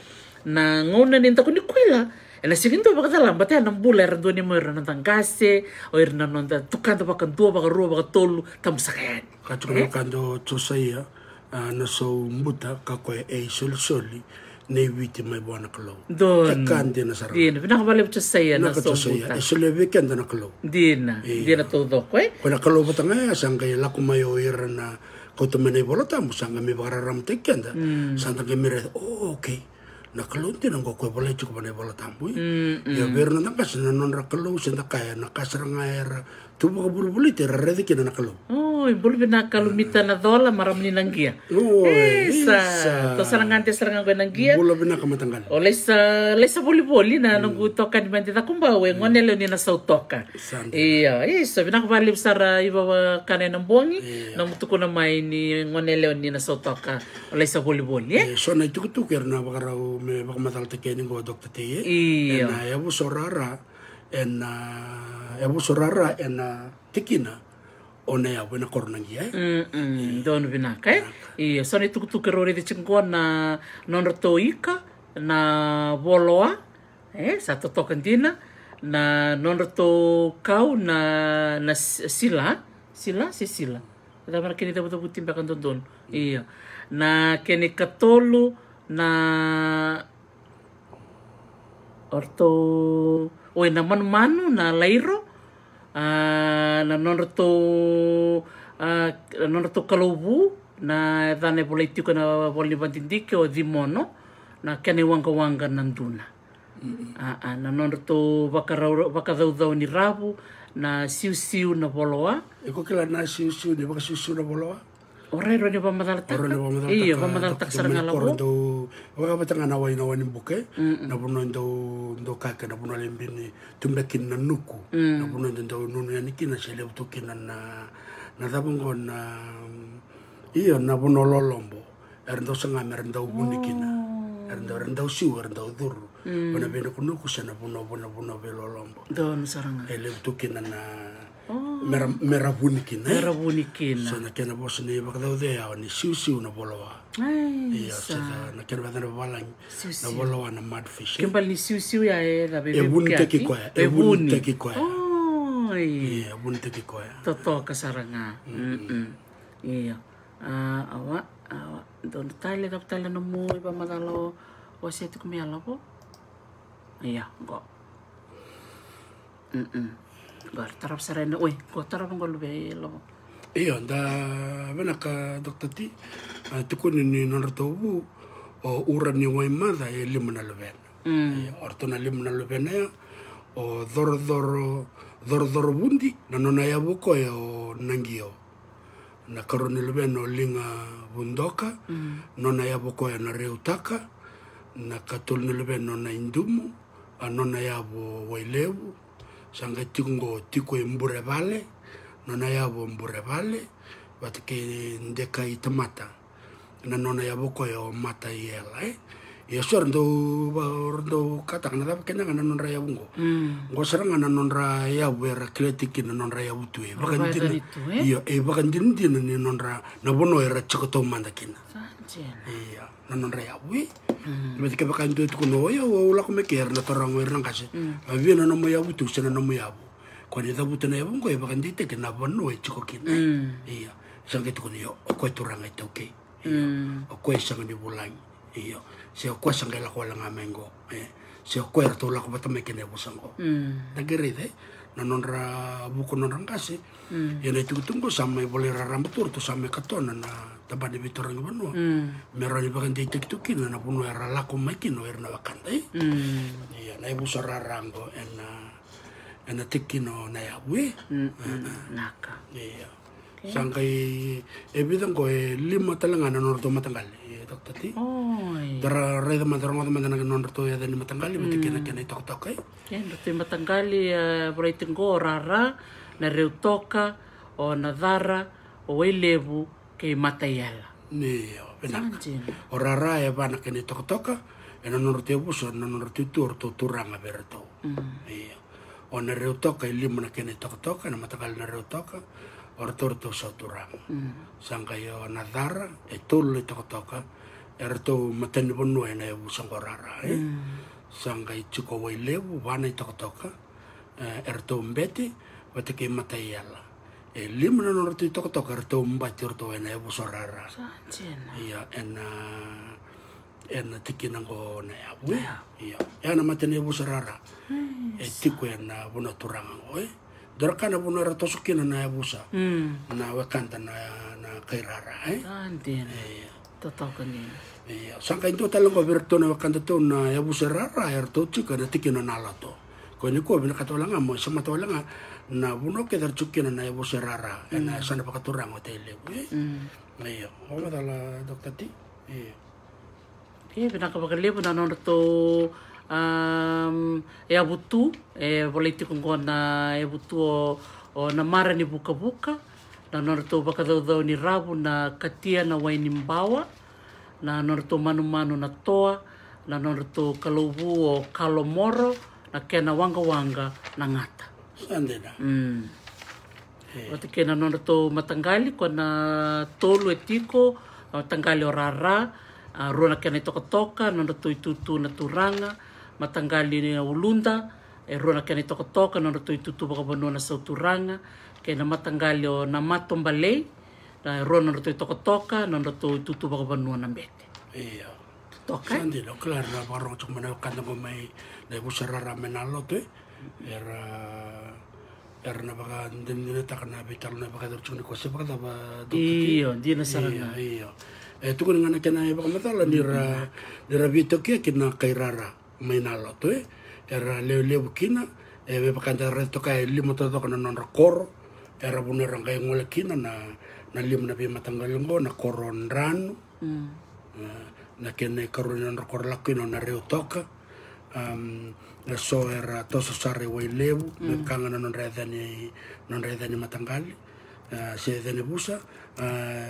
na gauna ni daku ni kuila, ena sega ni dua e vakacala, baleta ya na bula era dua ni mai ira na noda qase, o ira na noda tukada vakadua, vakarua, vakatolu, tabu saka yani. Ka tukuna, e? Ka dau Josaia, a, na saubuta, ka koya e isolisoli nei Viti mai vua na Kalou. Donu. E ka dina sara. Dina, vinaka vakalevu Josaia, na saubuta. E solia vei keda na Kalou. Dina, dina taucoko, e? Ko na Kalou vata ga ya, sa qai lako mai o ira na kauta mai na iVola Tabu, sa qai mai vakararamataki keda. Mm. Sa da qai mai raica, o, okay. Na Kalou dina qo koya volai tiko va na iVola Tabu, e? Mm, mm. Ia vei ira na noda qase na nodra kalou, se da kaya, na ka sara ga era tu vakavolivoliti, era raica kina na Kalou. Oi, bula vinaka Lumita Nacola, marama ni Naqia. Oi, isa. Isa. Tou sara ga de sara ga qo e Naqia. Bula vinaka mataqali. O laisa, laisa volivoli na noqu tokani mai de Cakobau, e gone lewe ni Nasautoka. Sa dina. Ia, isa, vinaka vakalevu sara i vavakana ena bogi. Ia. Nomu tukuna mai ni gone lewe ni Nasautoka. O laisa volivoli, e? E, so na itukutuku era na vakarau me vakamacalataki yani qo, Doctor Tei, e? Ia. Ena yavusa o Rara, ena yavusa o Rara, ena tikina o Nayavu ena koro o Naqia, e? Mm, mm, donu vinaka, e? Vinaka. Ia, so na itukutuku erau raica tiko qo na nodratou ika na Voloa, e, sa totoka dina, na nodratou kau na, na s-, sila, sila, se sila. Cava na kena icavucavuti beka dodonu. Ia. Na kena ikatolu, na o ratou, oi, na manumanu, na lairo, a, na nodratou, a, na nodratou kalou vu, na yacana e volai tiko ena vola ni vadidike o Cimono, na kena iwaqawaqa na duna. Mm-mm. A, a, na nodratou vakarau-, vakacaucau ni ravu, na siusiu na Voloa. Iko kila na siusiu ni, vakasiusiu na Voloa? O rai rau ni vakamacalataka. O rai ni vakamacalataka. Io, vakamacalataka sara ga lavo. Dau, vakavata ga na wai, na wai ni buke. Mm-mm. Na vanua dau, dau kake, na vanua lebi ni tu beka kina na nuku. Mm. Na vanua dau, dau nunu yani kina, se levu tu kina na, na cava qo na, io, na vanua lolobo. Era dau saga me ra dau vuni kina. Oh. Era dau, era dau siu, era dau curu. Mm. Vana veinukunuku se na vanua, vanua, vanua veilolobo. Donu sara ga. E levu tu kina na, oh, me ra, me ra vuni kina, e? Me ra vuni kina. So na kena vosa ni vakacaucau ya o ni siusiu na Voloa. Ai, ia, sa. Se na, na kena vacana vavalagi. Siusiu. Na Voloa na mudfish, e? Kena ibalebale ni siusiu ya e cava, e vunitaki koya. E vuni. E vunitaki koya. Oi. Ia, e vunitaki koya. Totoka sara ga. Mm-mm. Mm-mm. Ia. A, awa, awa. Donu tale, cava tale na nomu ivakamacala o wasea tiko mai ya lavo? Ia, qo. Mm-mm. Qo, tarava sara ena, oi, qo tarava qo luve lavo. Io, da vinaka Doctor T. A, tukuni ni nodratou vu o Ura ni Waimaca e lima na luvena. Mm. Ia, o ratou na lima na luvena ya, o Corocoro, Corocoro Vudi, na nona yavu o koya o Naqio. Na karua ni luvena o Liga Vudoka, mm, nona yavu o koya na Reutaka. Na katolu ni luvena o Naidumu, a, nona yavu o Wailevu. Sa qai tiko qo, tiko e Burevale, nona yavu o Burevale, vata kei Dekai Tamata, na nona yavu o koya o Mataiela, e. Ia so era dau va-, era dau kataka na cava kece ga na nodra yavu qo. Mm. Qo sara ga na nodra yavu era kilai tiko kina na nodra yavu tu, e. Nodra vakadina, vakadina tu, e? Io, e vakadinadina ni nodra, na vanua era tiko taumada kina. Sa dina. Ia, na nodra yavu, e. Mm. Baleta kevaka e dua e tukuna o yau, au lako mai ke, era na taroga o ira na qase. Mm. A via na nomu yavu tu se na nomu yavu. Koya ni cavuta na yavu qo e vakadeitaki na vanua e tiko kina, e. Mm. Ia, sa qai tukuna, io, o koya turaga iTaukei. Io. Mm. O koya e sega ni vulagi. Io. Se o koya sa qai lako wale ga mai qo, e. Se o koya eratou lako vata mai kei na yavusa qo. Mm. Da qai raica, e, na nodra vuku, nodra qase. Mm. Ia na itukutuku qo sa mai volai raraba tu, ratou sa mai katona na tabana ni veitaraga ni vanua. Mm. Me rawa ni vakadeitaki tu kina na vanua era lako mai kina o ira na wekada, e. Mm. Ia, na yavusa Rara qo ena, ena tikina o Nayavu, e. Mm, mm, naka. Ia. Sa qai, e vica qo, e lima tale ga na nodratou mataqali, e, Doctor T. Oi. Da ra-, raica mada, rogoca mada na nodratou yaca ni mataqali, vata kei na kena itokatoka, e. Kena ratou imataqali, e, volai tiko qo o Rara, na Reutoka, o Nacara, o Wailevu, kei Mataiela. Io, vinaka. Sa dina. O Rara e va na kena itokatoka, ena nodratou yavusa, na nodratou tu, o ratou turaga vei iratou. Mm. Io. O na Reutoka e lima na kena itokatoka, na mataqali na Reutoka, o ratou, ratou sa turaga. Mm. Sa qai o Nacara, e tolu na itokatoka, eratou matanivanua ena yavusa qo Rara, e? Mm. Sa qai tiko o Wailevu, va na itokatoka, e, eratou bete vata kei Mataiela. E lima na nodratou itokatoka, eratou bati, eratou ena yavusa Rara. Sa dina. Ia, ena ena tikina qo Nayavu. Ia. Ia. Ia na mata ni yavusa Rara. Ai, e sa. Tiko ena vanua turaga qo, e. Dua na ka na vanua era toso kina na yavusa. Mm. Na wekada na, na kai Rara, e. Sa dina. Ia. Totoka dina. Ia. Sa qai dua tale qo vei iratou na wekada tou na yavusa Rara, eratou tiko ena tikina o Naloto. Ko ni ko vinakata wale ga mo semata wale ga na vanua kece era tiko kina na yavusa rara ena yasana vakaturaga o Tailevu, e? Io, o macala Doctor T. Io. E vinaka vakalevu na nodratou, am, yavutu, e volai tiko qo na yavutu o, o Namara ni Vukavuka, na nodratou vakacaucau ni ravu na Katia na Wainibawa, na nodratou manumanu na Toa, na nodratou kalou vu o Kalomoro, na kena waqawaqa na Gata. Sa dina. Mm. E. Vata kei na nodratou mataqali, ko na tolu e tiko, a, mataqali o Rara, a, rua na kena itokatoka, nodratou itutu na turaga, mataqali ni Uluda, e rua na kena itokatoka, nodratou itutu vakavanua na sauturaga, kei na mataqali o Namato Balei, na rua nodratou itokatoka, nodratou itutu vakavanua na bete. Io. Toka, e? Sa dina, o kila era na vakarogo tiko mai na wekada qo mai na yavusa rara mai Nalotu, e? Era, era na vakadinadinataka na veitalanoa e vakayacori tiko ni ko se vakacava, Doctor T? Io, dina sara ga. Io, io. E tukuni ga na kena ivakamacala ni ra, ni ra veitokiyaki na kai rara mai Nalotu, e? Era lewe levu kina, e, me vaka da raica toka e lima taucoko na nodra koro era vanua era qai gole kina na, na lima na veimataqali qo, na koro o Dranu, e, na kena ikarua ni nodra koro lako kina o Nareutoka. Am, e so era toso sara i Wailevu, me vaka ga na nodra yaca ni, nodra yaca ni mataqali, e, se yaca ni vusa, e,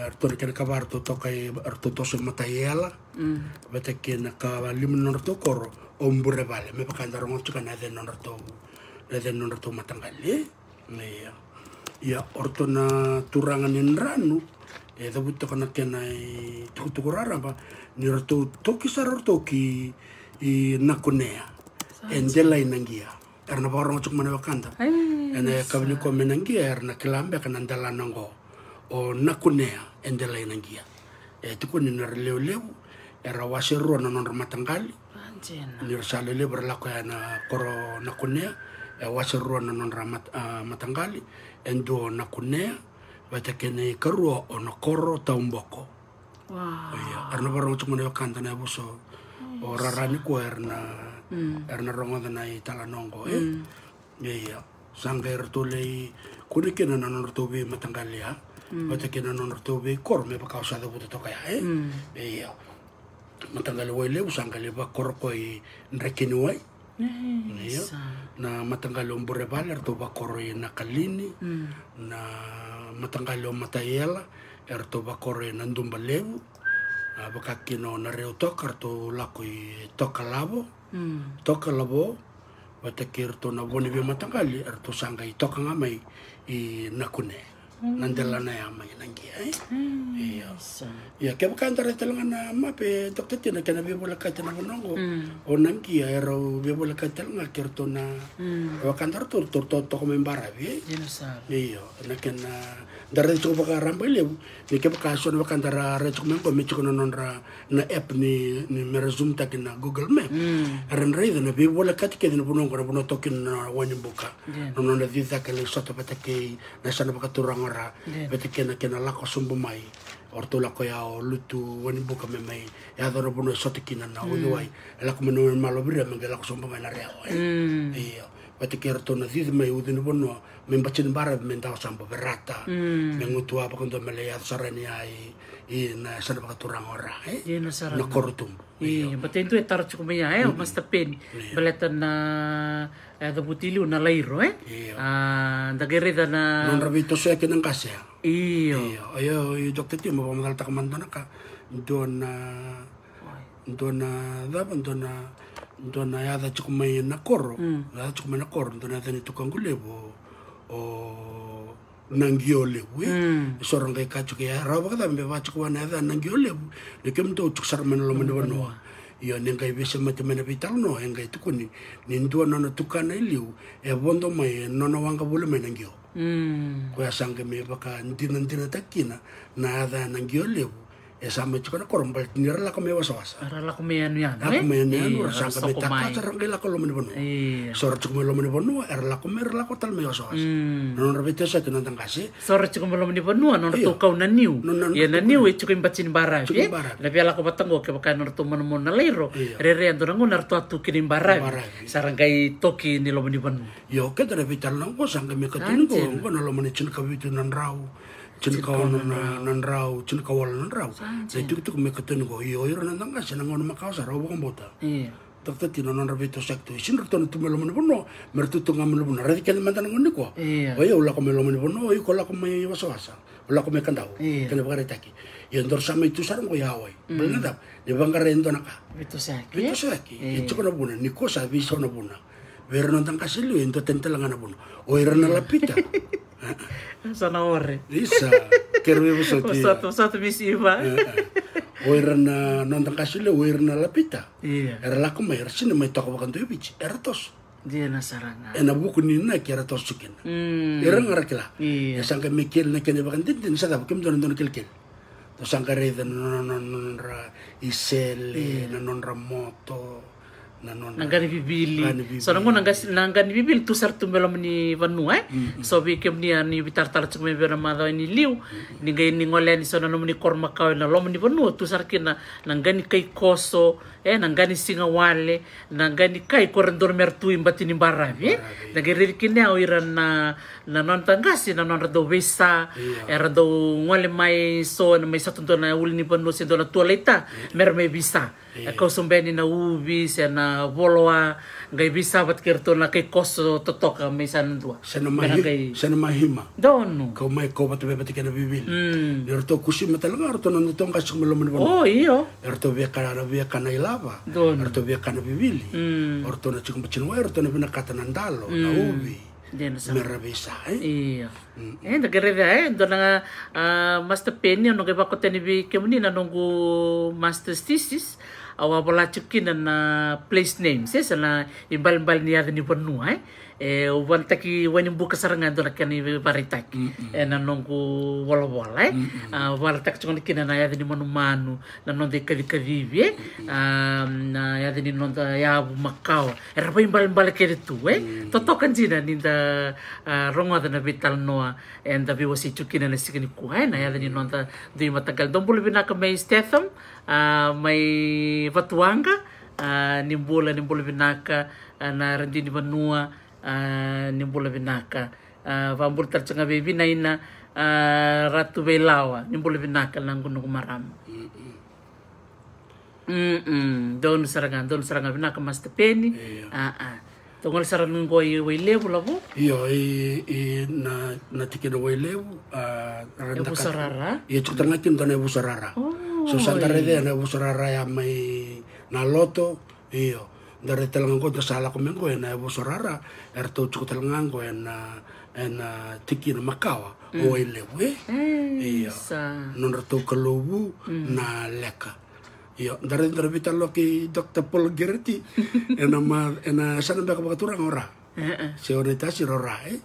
eratou na kena ikava eratou toka i, eratou toso i Mataiela. Vata kei na ikalima ni nodratou koro o Burevale, me vaka da rogoca tiko na yaca ni nodratou, na yaca ni nodratou mataqali, e? Ia. Ia, o ratou na turaga ni Dranu, e cavuti toka na kena itukutuku raraba ni ratou toki sara ratou ki Nakunea, e delai na qia. Era na vakarogo tiko mai na wekada ena yakavi nikua mai na qia, era na kila beka na delana oqo, o Nakunea e delai na qia. E tukuni ni ra lewe levu era wase rua na nodra mataqali. Ni ra sa lewe levu era lako ya na koro Nakunea, e wase rua na nodra mat-, a, mataqali. E dua o Nakunea, vata kei na ikarua o Nakoro Tauboko. Io, era na vakarogo tiko mai na wekada na yavusa o Rara nikua, era na, era na rogoca na italanoa oqo, e? Io. Sa qai ratou lai kune kina na nodratou veimataqali ya, vata kei na nodratou veikoro me vaka au sa cavuta toka ya, e? Io. Mataqali Wailevu sa qai lai vakoro ko i Drekeniwai. Io. Na mataqali o Burevale eratou vakoro i Nakalini. Na mataqali o Mataiela eratou vakoro i Nadubalevu. A, vaka kina o Nareutoka eratou lako i Tokalavo. Tokalavo, vata kei iratou na vo ni veimataqali eratou sa qai toka ga mai i Nakune. Na delana ya mai na qia, e? Io. Ia, kevaka eda raica tale ga na mape, Doctor T, na kena veivolekati na vanua oqo, o na qia e rau veivolekati tale ga kei iratou na, e vaka da ratou, ratou toka mai baravi, e? Io, na kena, da raica tiko vakaraba i levu ni kevaka so na vaka da ra raica tiko mai oqo me tiko na nodra na app ni, ni me ra zoom taki na Google Map. Era na raica na veivolekati kece na vanua oqo, na vanua toka kina na Wainibuka. Na nodra cicake lai sota vata kei na yasana vakaturaga o Ra. Vata kei na kena lako sobu mai. O ratou lako ya o lutu Wainibuka me mai yaco na vanua e sota kina na uciwai. E lako mai na Wainimalo vei ira me qai lako sobu mai na Rewa, e? Io. Vata kei iratou na cici mai ucu ni vanua, me bati ni baravi me dawa sabo verata, me gutuwa vakadua me lai yaco sara ni ya i, i na yasana vakaturaga o Ra, e? Na koro tubu. Io, baleta e dua e taro tiko mai ya, e, o Master Peni. Baleta na, e, cavuti liu na lairo, e? Io. A, da qai raica na nodra veitosoyaki na qase ya. Io. Io, io, Doctor T, mo vakamacalataka mada dua na ka. Dua na Dua na cava, dua na, dua na yaca tiko mai na koro. Yaca tiko mai na koro, dua na yaca ni tukaqu levu o Naqiolevu, e? E so ra qai kaya tiko, e rawa vakacava me vaka tiko vua na yaca Naqiolevu ni kemudou tiko sara mai na loma ni vanua. Io, ni qai veisemati mai na veitalanoa, e qai tukuni ni dua na nona tukana e liu e vodo mai e nona waqa voli mai Naqio. Koya sa qai mai vakadinadinataki kina na yaca Naqiolevu. E sa mai tiko na koro baleta ni ra lako mai wasawasa. Ra lako mai yanuyanu, lako mai yanuyanu, ra sa qai mai takata, ra qai lako loma ni vanua. So ra tiko mai loma ni vanua, era lako mai, ra lako tale mai wasawasa. Na nodra veitosoyaki na noda qase. So ra tiko mai loma ni vanua, nodratou kau na niu. Ia na niu e tiko i bati ni baravi. Na via lako vata qo kevaka e nodratou manumanu na lairo. Rairai e dua na gauna ratou a tu kina i baravi. Sa ra qai toki ni loma ni vanua. Io, keda na veitalanoa qo sa qai mai katuni qo, qo na loma ni tinikavitu na drau. Tinikaono na drau, tinikawalu na drau. Na itukutuku me katoni qo, io, ira na noda qase na gauna makawa sara, au vakabauta. Doctor T, na nodra veitosoyaki tu, e sega ni ratou na tu mai loma ni vanua, me ratou tu ga mai loma ni vanua, raici keda mada na gauna nikua. O yau lako mai loma ni vanua, o iko lako mai wasawasa, o lako mai Kadavu. Kena vakaraitaki. Ia daru sa mai tu sara qo i Hawaii. Baleta na cava? Ni vaqara e dua na ka. Veitosoyaki. Veitosoyaki. E tiko na vuna, nikua sa veisau na vuna. Vei ira na noda qase liu, e dua tani tale ga na vuna. O ira na Lapita. Sa na ore. Isa, kere veivosoti. Vosota, vosota, Miss Eva. O ira na noda qase liu, o ira na Lapita. Era lako mai, era sega ni mai toka vakadua i Viti, era toso. Dina sara ga. Ena vuku ni inaki era toso kina. Ira ga ra kila. E sa qai mai keli na kena ivakadinadina, sa cava, kemudou na dua na kelikeli. Dou sa qai raica na nodra isele, na nodra moto, na nodra qanivivili. So na gauna na qanivivili tu sara tu mai loma ni vanua, e? So vei kemuni a ni veitaratara tiko mai vei na macawa ni liu, ni qai ni gole yani so na nomuni koro makawa ena loma ni vanua, tu sara kina na qani kaikoso, e, na qani sigawale, na qani kai ko ra donu me ra tu i bati ni baravi, e? Na qai raici kina o ira na, na noda qase, na nodra dau veisa, era dau gole mai so, ena mai sota dua na ulu ni vanua se dua na tualaita, me ra mai veisa. E kau sobu yani na uvi, se na voloa, qai veisa vata kei ratou na kaikoso totoka mai sa na dua. Se na mahima. Donu. Kau mai kau vata vei vata kei na vivili. Ni ratou kusima tale ga, ratou na nodatou qase tiko mai loma ni vanua. O, io. Eratou via kana, via kana ilava. Donu. Eratou via kana vivili. Eratou na tiko bati ni wai, eratou na vinakata na dalo, na uvi. Me ra veisa, e? Io. E, da qai raica, e, dua na, a, Master Penny, au na qai vakotani vei kemuni na noqu master's thesis, au a vola tiko kina na place names, e, se na ibalebale ni yaca ni vanua, e. E, au valataki Wainibuka sara ga e dua na kena ivakaraitaki. Ena noqu volavola, e. A, valataki tiko kina na yaca ni manumanu, na noda ikacikacivi, e. A, na yaca ni noda yavu makawa. Era vaibalebale kece tu, e. Totoka dina ni da, a, rogoca na veitalanoa eda veiwasei tu kina na siga nikua, e. Na yaca ni noda dui mataqali. Dou bula vinaka mai Statham, a, mai Vatuwaqa, a, ni bula, ni bula vinaka, a, na radini vanua, a, ni bula vinaka. A, vabula tale tiko ga vei Vinaina, a, Ratu Veilawa, ni bula vinaka na noqu marama. Mm, donu sara ga, donu sara ga, vinaka Master Penny. Io. A, a. Tou gole sara ga qo i Wailevu, Lavo? Io, i, i na, na tikina Wailevu, a, ra e Vusorara? Io, tiko tale ga kina dua na e Vusorara. So sa da raica na e Vusorara ya mai na loto, io. Da raica tale ga qo, da sa lako mai qo ena e Vusorara, eratou tiko tale ga qo ena, ena tikina makawa o Wailevu, e? Io. Io, da raica, da raica veitalanoa kei Doctor Paul Gereti. Ena ma, ena yasana beka vakaturaga o Ra. Se o Naitasi, o Ra, e?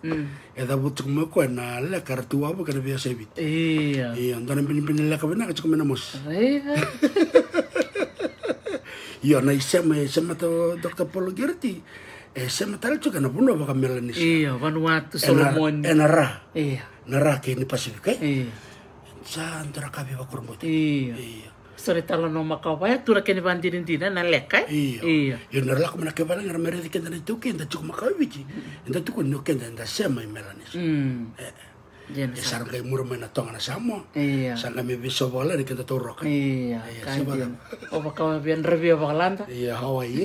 E cavuti tiko mai o koya na leka era tu wavoki ena veiyasai Viti. Io. Io, dua na binibini leka vinaka tiko mai na mosi. Io, na isema, e semata o Doctor Paul Gereti. E sema tale tiko ena vanua vaka-Melanesia. Io, Vanuatu, Solomoni. Ena Ra. Io. Na Ra kei ni Pasifika, e? Io. Sa dua na ka veivakurabui. Io. Io. So na italanoa makawa ya, tu na kena ivakadinadina, na leka, e? Io. Io. Io, ni ra lako mai na kai valagi, ra mai raici keda na iTaukei, eda tiko makawa e Viti. Eda tukuna ni o keda eda sema i Melanesia. E, e. Ia, sa ra qai muri mai na toga na Samoa. Io. Sa qai mai veisau vakalada ni keda tauroka. Io, ka dina. O vaka via dravia vakalada. Io, Hawaii.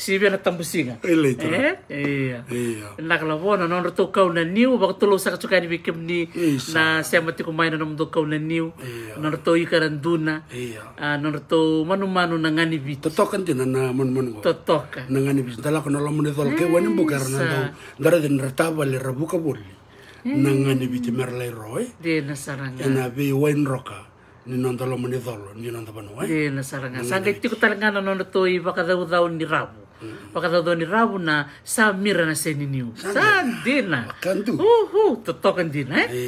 Sivia na tabusiga. E, io. Io. Vinaka Lavo, na nodratou kau na niu, vakatulou saka tiko yani vei kemuni na sema tiko mai na nomudou kau na niu. Io. Nodratou ika na duna. Io. A, nodratou manumanu na ga ni Viti. Totoka dina na manumanu qo. Totoka. Na ga ni Viti. Da lako na loma ni colo kei Wainibuka era na dau, da raica ni ra tavale, ra vuka voli. Na ga ni Viti me ra lai ro, e? Dina sara ga. Ena veiwaidroka ni noda loma ni colo, ni noda vanua, e? Dina sara ga. Sa qai tiko tale ga na nodratou ivakacaucau ni ravu. Vakacaucau ni ravu na samira na seniniu. Sa dina. Uhu, totoka dina, e?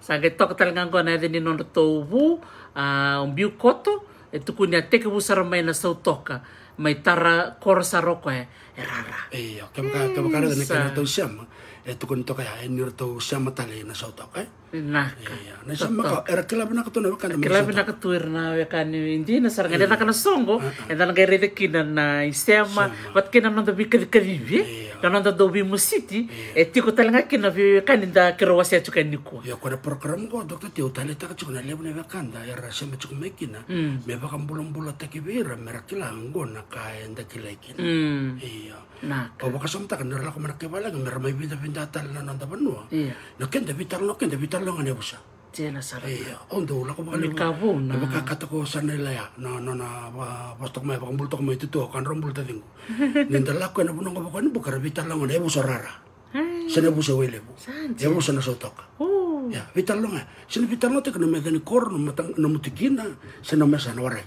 Sa qai toka tale ga qo na yaca ni nodratou vu, a, o Biukoto, e tukuni a tekivu sara mai na sautoka, mai tara koro sara o koya, e rara. Io, kevaka, kevaka raica na kena tau sema, e tukuni toka ya, e ni ratou sema tale na sautoka, e? Naka. Io, na sema ka, era kila vinaka tu na wekada. Kila vinaka tu era na wekada ni dina sara ga, e caka na soqo, e dana qai raica kina na isema, vata kina noda veikacikacivi, na noda dau veimositi, e tiko tale ga kina veiwekani da kero wasea tiko yani nikua. Io, ko na program qo, Doctor T, au taleitaka tiko na levu na wekada era sema tiko mai kina, me vakabulabulataki vei ira, me ra kila qo na ka eda kilai kina. Io. Naka. Au vakasamataka ni ra lako mai na kai valagi, me ra mai vidavida tale na noda vanua. Io. Na keda veitalanoa, keda veitalanoa ga na yavusa. Tena sara. Io, au dau lako vakalevu. Ni ka vou na. Na vakakatako sa na ilaya, na, na, na, va, vosotoko mai, vakabulutako mai tutu, ka dro buluta ciqu. Ni da lako ena vanua qo vaka ni buka ra veitalanoa na yavusa rara. Sa na yavusa Wailevu. Yavusa na sautoka. Ia, veitalanoa ga. Sa na veitalanoataki na meca ni koro, na mata, na mutikina, sa na mesa na warai.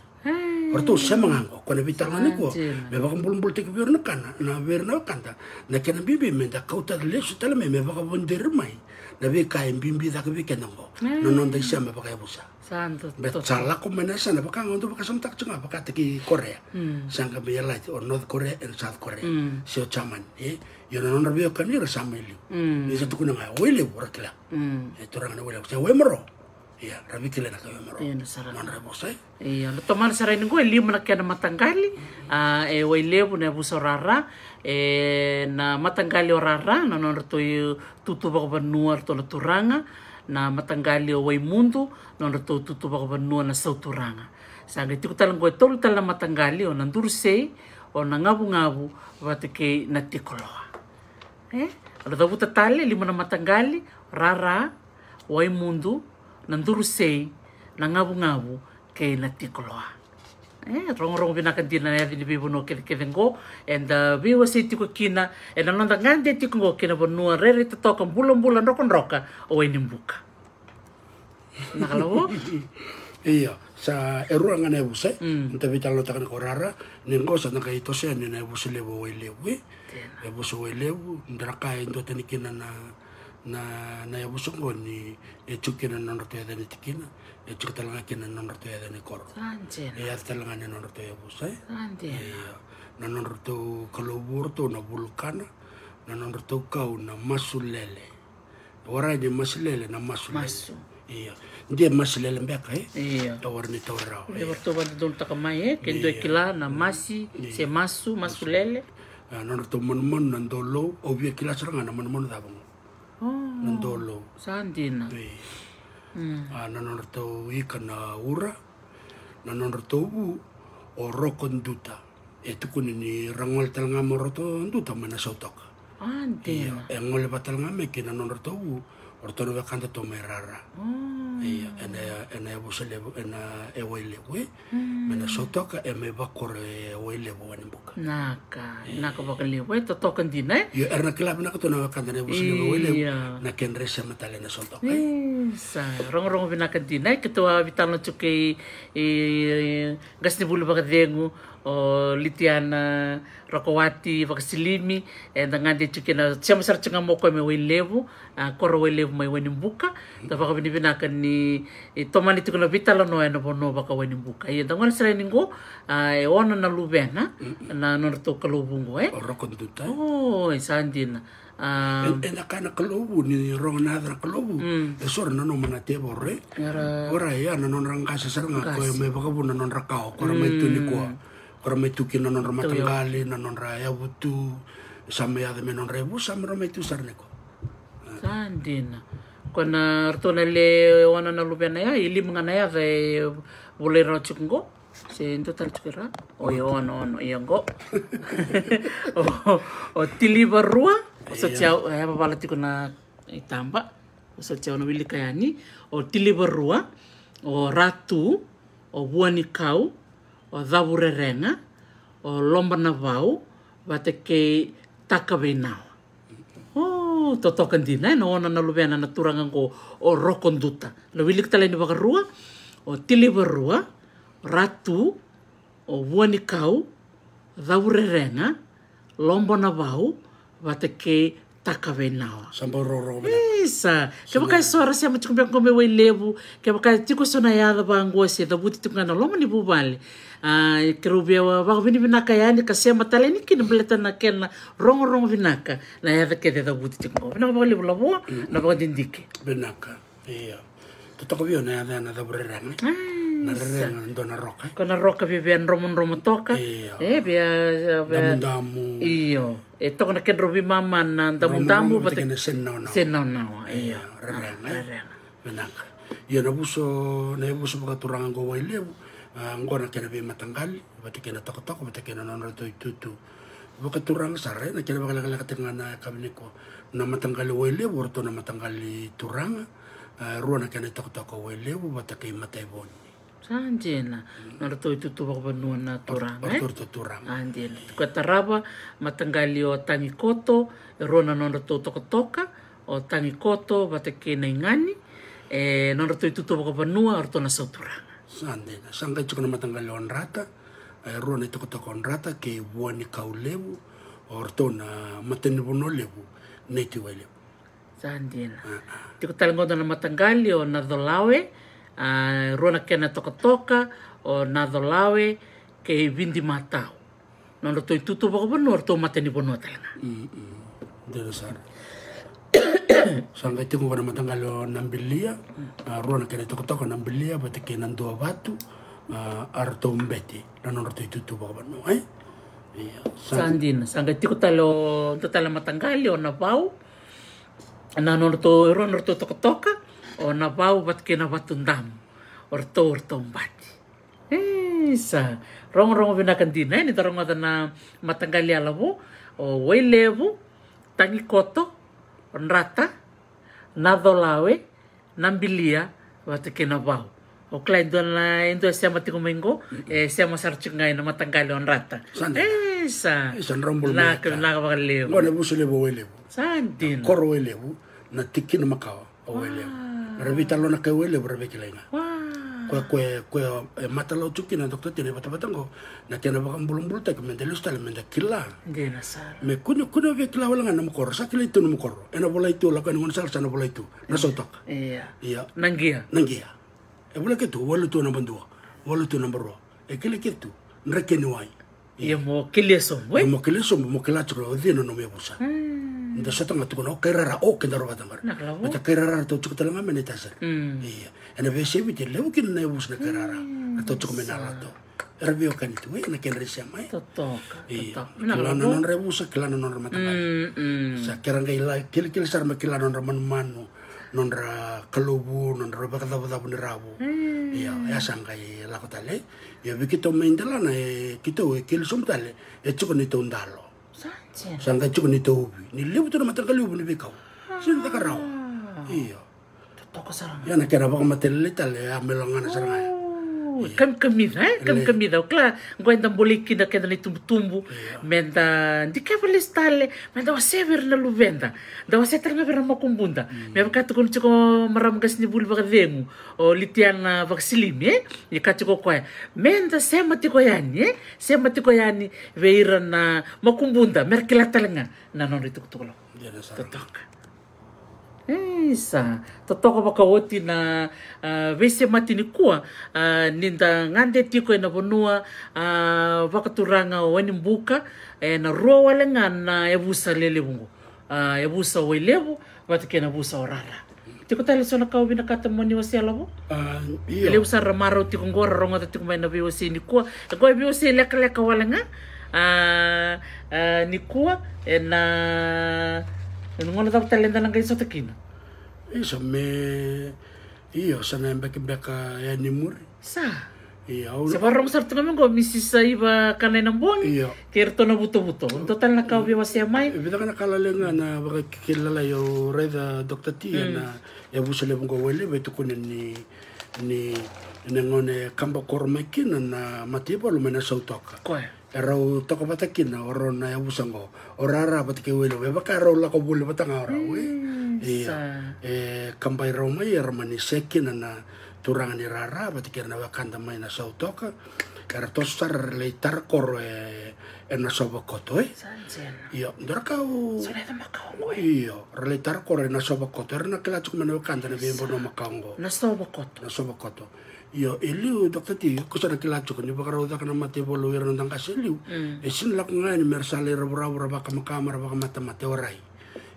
O ratou sema ga qo, ko na veitalanoa ni koro. Me vakabulabulataki vei ira na kana, na vei ira na wekada. Na kena bibi me da kauta lesu tale mai, me vakavaderi mai. Na veika e bibi cake vei keda qo. Na noda isema vakayavusa. Sa dua. Be sa lako mai na yasana vaka ga au dau vakasamataka tiko ga vakataki Korea. Sa qai mai Allied, o North Korea and South Korea. Se o Germany, e? Io na nodra veiwekani ira sa mai liu. Ni sa tukuna ga, Wailevu ra kila. E turaga na Wailevu. Se Waimaro. Ia, ra veikilai na kai Waimaro. Io, na sara. Nodra vosa, e? Io, na tomana sara yani qo e lima na kena mataqali. A, e Wailevu na yavusa o rara. E na mataqali o rara, na nodratou tutu vakavanua ratou na turaga, na mataqali o Waimudu, nodratou tutu vakavanua na sauturaga. Sa qai tiko tale qo e tolu tale na mataqali, o Nadurusei, o Nagavugavu, vata kei Natikoloa. E? O na cavuta tale, lima na mataqali, rara, Waimudu, Nadurusei, Nagavugavu, kei Natikoloa. E, rogorogo vinaka dina na yaca ni veivanua kecekece qo, eda veiwasei tiko kina, ena noda gade tiko qo kei na vanua rairai totoka bulabula drokadroka o Wainibuka. Na kalavo? Io, sa e rua ga na yavusa, e? Da veitalanoataka na ko rara, ni qo sa da qai toso yani na yavusa levu o Wailevu, e? Yavusa o Wailevu, dra ka e duatani kina na, na, na yavusa qo ni e tiko kina na nodratou yaca ni tikina, e tiko tale ga kina na nodratou yaca ni koro. E yaca tale ga ni nodratou yavusa, e? Io. Na nodratou kalou vu o ratou na Vulukana, na nodratou kau na Masulele. Warai ni Masulele na Masulele. Io. De Masulele beka, e? Io. Warai ni tauri rawa. De ratou vakadodonutaka mai, e? Ke dua e kila na masi, se masu, Masulele. A, na nodratou manumanu na Dolou, au via kila sara ga na manumanu cava qo. Na Dolou. Sa dina. A, na nodratou ika na Ura, na nodratou vu o Rokoduta. E tukuni ni ra gole tale ga mai o Rokoduta mai na sautoka. A, dina. Io, e gole vata tale ga mai kei na nodratou vu o ratou na wekadatou mai rara. Io, ena, ena yavusa levu, ena e Wailevu, e? Me na sautoka, e mai vakoro e Wailevu, Wainibuka. Naka, naka vakalevu, e totoka dina, e? Io, era na kila vinaka tu na wekada na yavusa levu e Wailevu, na kedra isema tale na sautoka, e? Sa rogorogo vinaka dina, e? Keitou a veitalanoa tiko kei, e, qasenivuli vakacegu, o Litiana Rokowati Vakasilimi, eda gade tiko kina, sema sara tiko ga mo koya mai Wailevu, a, koro Wailevu mai Wainibuka, da vakavinavinaka ni, e, tomani tiko na veitalanoa ena vanua vaka Wainibuka. Ia da gole sara yani qo, a, e ono na luvena, na nodratou kalou vu qo, e? O Rokoduta. O, e sa dina. A. E, ena ka na kalou vu, ni rogo na yaca na kalou vu. E so ra nanuma na tevoro, e? Ora, ia, na nodra qase sara ga, ko e mai vakavuna na nodra kawa, ko ra mai tu nikua. Ko ra mai tu kina na nodra mataqali, na nodra yavutu, sa mai yaco me nodra yavu, sa mai ra mai tu sara nikua. Sa dina. Ko na ratou na le ono na luvena ya, e lima ga na yaca e volai rawa tiko qo. Se dua tale tiko ra. O, ia ono, ono, ia qo. O, o Tilivarua, o sa tia, e, vavala tiko na itaba. O sa tia, o na wilika yani. O Tilivarua, o Ratu, o Vuanikau, o Cavurerega, o Lobanavau, vata kei Takaveinao. O, totoka dina, e, na ono na luvena na turaga qo, o Rokoduta. Na wilika tale ni vakarua, o Tilivarua, Ratu, o Vuanikau, Cavurerega, Lobo na Vau, vata kei Takavinawa. Sa bau rorogo vinaka. Isa, kevaka e so ra sema tiko beka qo mai Wailevu, kevaka e tiko so na yaca vaqo se cavuti tiko ga na loma ni vuvale. A, keirau via vakavinavinaka yani ka sema tale yani kina baleta na kena rogorogo vinaka na yaca kece e cavuti tiko qo. Vinaka vakalevu Lavo na vakadidike. Vinaka. Io. Totoka vei au na yaca ya na Cavurerega. Na rerega na dua na roka. Ko na roka via, via dromodromo toka. Io. E, via, via damudamu. Io. E toka na kedrau veimama na damudamu vata kei na seninaonawa. Seninaonawa, io. Rerega. Rerega. Vinaka. Io, na vuso, na yavusa vakaturaga qo Wailevu, a, qo na kena veimataqali vata kei na tokatoka vata kei na nodratou itutu vakaturaga sara, e, na kena vakalekaleka tiko ga na yakavi nikua. Na mataqali Wailevu, o ratou na mataqali turaga, e, rua na kena itokatoka o Wailevu vata kei Mataivoni. Sa dina. Nodratou itutu vakavanua na turaga, e? Ratou turaga. A, dina. Ko tarava, mataqali o Tagikoto, e rua na nodratou tokatoka, o Tagikoto vata kei Naigani, e, nodratou itutu vakavanua, o ratou na sauturaga. Sa dina. Sa qai tiko na mataqali o Drata, e, rua na itokatoka o Drata kei Vuanikaulevu, o ratou na matanivanua levu, Naitiwailevu. Sa dina. Tiko tale qo na mataqali o Nacolawe, a, rua na kena tokatoka, o Nacolawe kei Vidimatau. Nodratou itutu vakavanua, o ratou matanivanua tale ga. Dina sara. Sa qai tiko qo na mataqali o Nabilia, a, rua na kena itokatoka o Nabilia vata kei Naduavatu, a, a ratou bete na nodratou itutu vakavanua, e? Io. Sa dina, sa qai tiko tale o dua tale na mataqali o Navau. Na nodratou, e rua nodratou tokatoka, o Navau vata kei Navatudamu. O ratou, o ratou bati. Isa, rogorogo vinaka dina, e, ni da rogoca na mataqali yalavo, o Wailevu, Tagikoto, o Drata, Nacolawe, Nabilia vata kei Navau. O kila e dua na, e dua e sema tiko mai qo, e sema sara tiko ga ena mataqali o Drata. Sa dina. Isa. Isa, drau bula vinaka, vinaka vakalevu. Qo na yavusa levu o Wailevu. Sa dina. Koro o Wailevu, na tikina makawa o Wailevu. Ra veitalanoa na kai Wailevu, ra veikilai ga. Koya, koya, koya, e, mataloa tiko kina na Doctor T na ivatavata qo, na kena vakabulabulataki, meda lesu tale, meda kila. Dina sara. Me kune, kune via kila wale ga na nomu koro, sa kilai tu nomu koro. Ena volai tu, lako yani gaunisala sa na volai tu. Na Sautoka. Io. Io. Na qia. Na qia. E volai kece tu, walu tu naba dua, walu tu naba rua. E kilai kece tu, Drekeniwai. Ia mo kelia sobu, e? Ia mo kelia sobu, mo kila tiko o cei na nomu yavusa. Da sota ga tukuna, o Kairara, o kedaru vata qori. Na ka lavo. Baleta Kairara ratou tiko tale ga mai na itasere. Ia. Ena veiyasai Viti e levu kina na yavusa na Kairara. Ratou tiko mai na Alato. Era veiwekani tu, e, na kedra isema, e? Totoka, totoka. Kila na nodra yavusa, kila na nodra mataqali. Sa kera qai la, kilikili sara me kila nodra manumanu, nodra kalou vu, nodra vakacavucavu ni ravu. Ia, e sa qai lako tale. Ia vei keitou mai Delana, e, keitou e keli sobu tale, e tiko neitou dalo. Sa qai tiko neitou uvi. Ni levu tu na mataqali uvi ni veikau. Sega ni caka rawa. Ia. Totoka sara ga. Ia na kena vakamatailalai tale, a, me logana sara ga. Kamikamica, e? Kamikamica. O kila, qo eda bolei kina keda na itubutubu. Meda dikeva lesu tale, meda wasea vei ira na luveda. Da wasea tale ga vei ira na makubuda. Me vaka tukuna tiko o marama qasenivuli vakacegu, o Litiana Vakasilimi, e? Ia ka tiko koya. Meda sema tiko yani, e? Sema tiko yani vei ira na makubuda. Mera kila tale ga na nodra itukutuku lako. Totoka. Isa, totoka vakaoti na, a, veisemati nikua, a, ni da gade tiko ena vanua, a, vakaturaga o Wainibuka, ena rua wale ga na yavusa lelevu qo. A, yavusa o Wailevu vata kei na yavusa o Rara. Tiko tale so na ka o vinakata mo ni wasea, Lavo? A, io. E levu sara ra marau tiko qo, ra rogoca tiko mai na veiwasei nikua. E qo e veiwasei lekaleka wale ga. A, a, nikua, ena, ena gauna cava tale eda na qai sota kina? Isa, me, io, sa na yabaki beka yani muri. Sa. Io, au se vakarorogo sara tu ga mai qo, Misisa Iva Kanainabogi. Io. Kei iratou na vutovuto. Dua tale na ka o via wasea mai. E vica ga na ka lailai ga na vakakeli lalai au raica, Doctor T, ena yavusa levu qo o Wailevu e tukuni ni, ni, na gauna e kaba koro mai kina na mataivalu mai na Sautoka. Koya. E rau toka vata kina o rau na yavusa qo. O Rara vata kei Wailevu. E vaka e rau lako voli vata ga o rau, e? Io. E kabai rau mai, era mani se kina na turaga ni Rara vata kei ira na wekada mai na Sautoka. Era toso sara, era lai tara koro e, E Nasova Koto, e? Sa dina. Io, dua na ka au... Sa na yaca makawa oqo, e? Io, ra lai tara koro e Nasova Koto. Era na kila tiko mai na wekada na veivanua makawa oqo. Nasova Koto. Nasova Koto. Io, e liu, Doctor T, ko sa na kila tiko ni vakarau caka na mataivalu o ira na noda qase e liu. Mm. E sega ni lako ga yani me ra sa lai ravuravu, ra vakamakama, ra vakamatamata, e warai.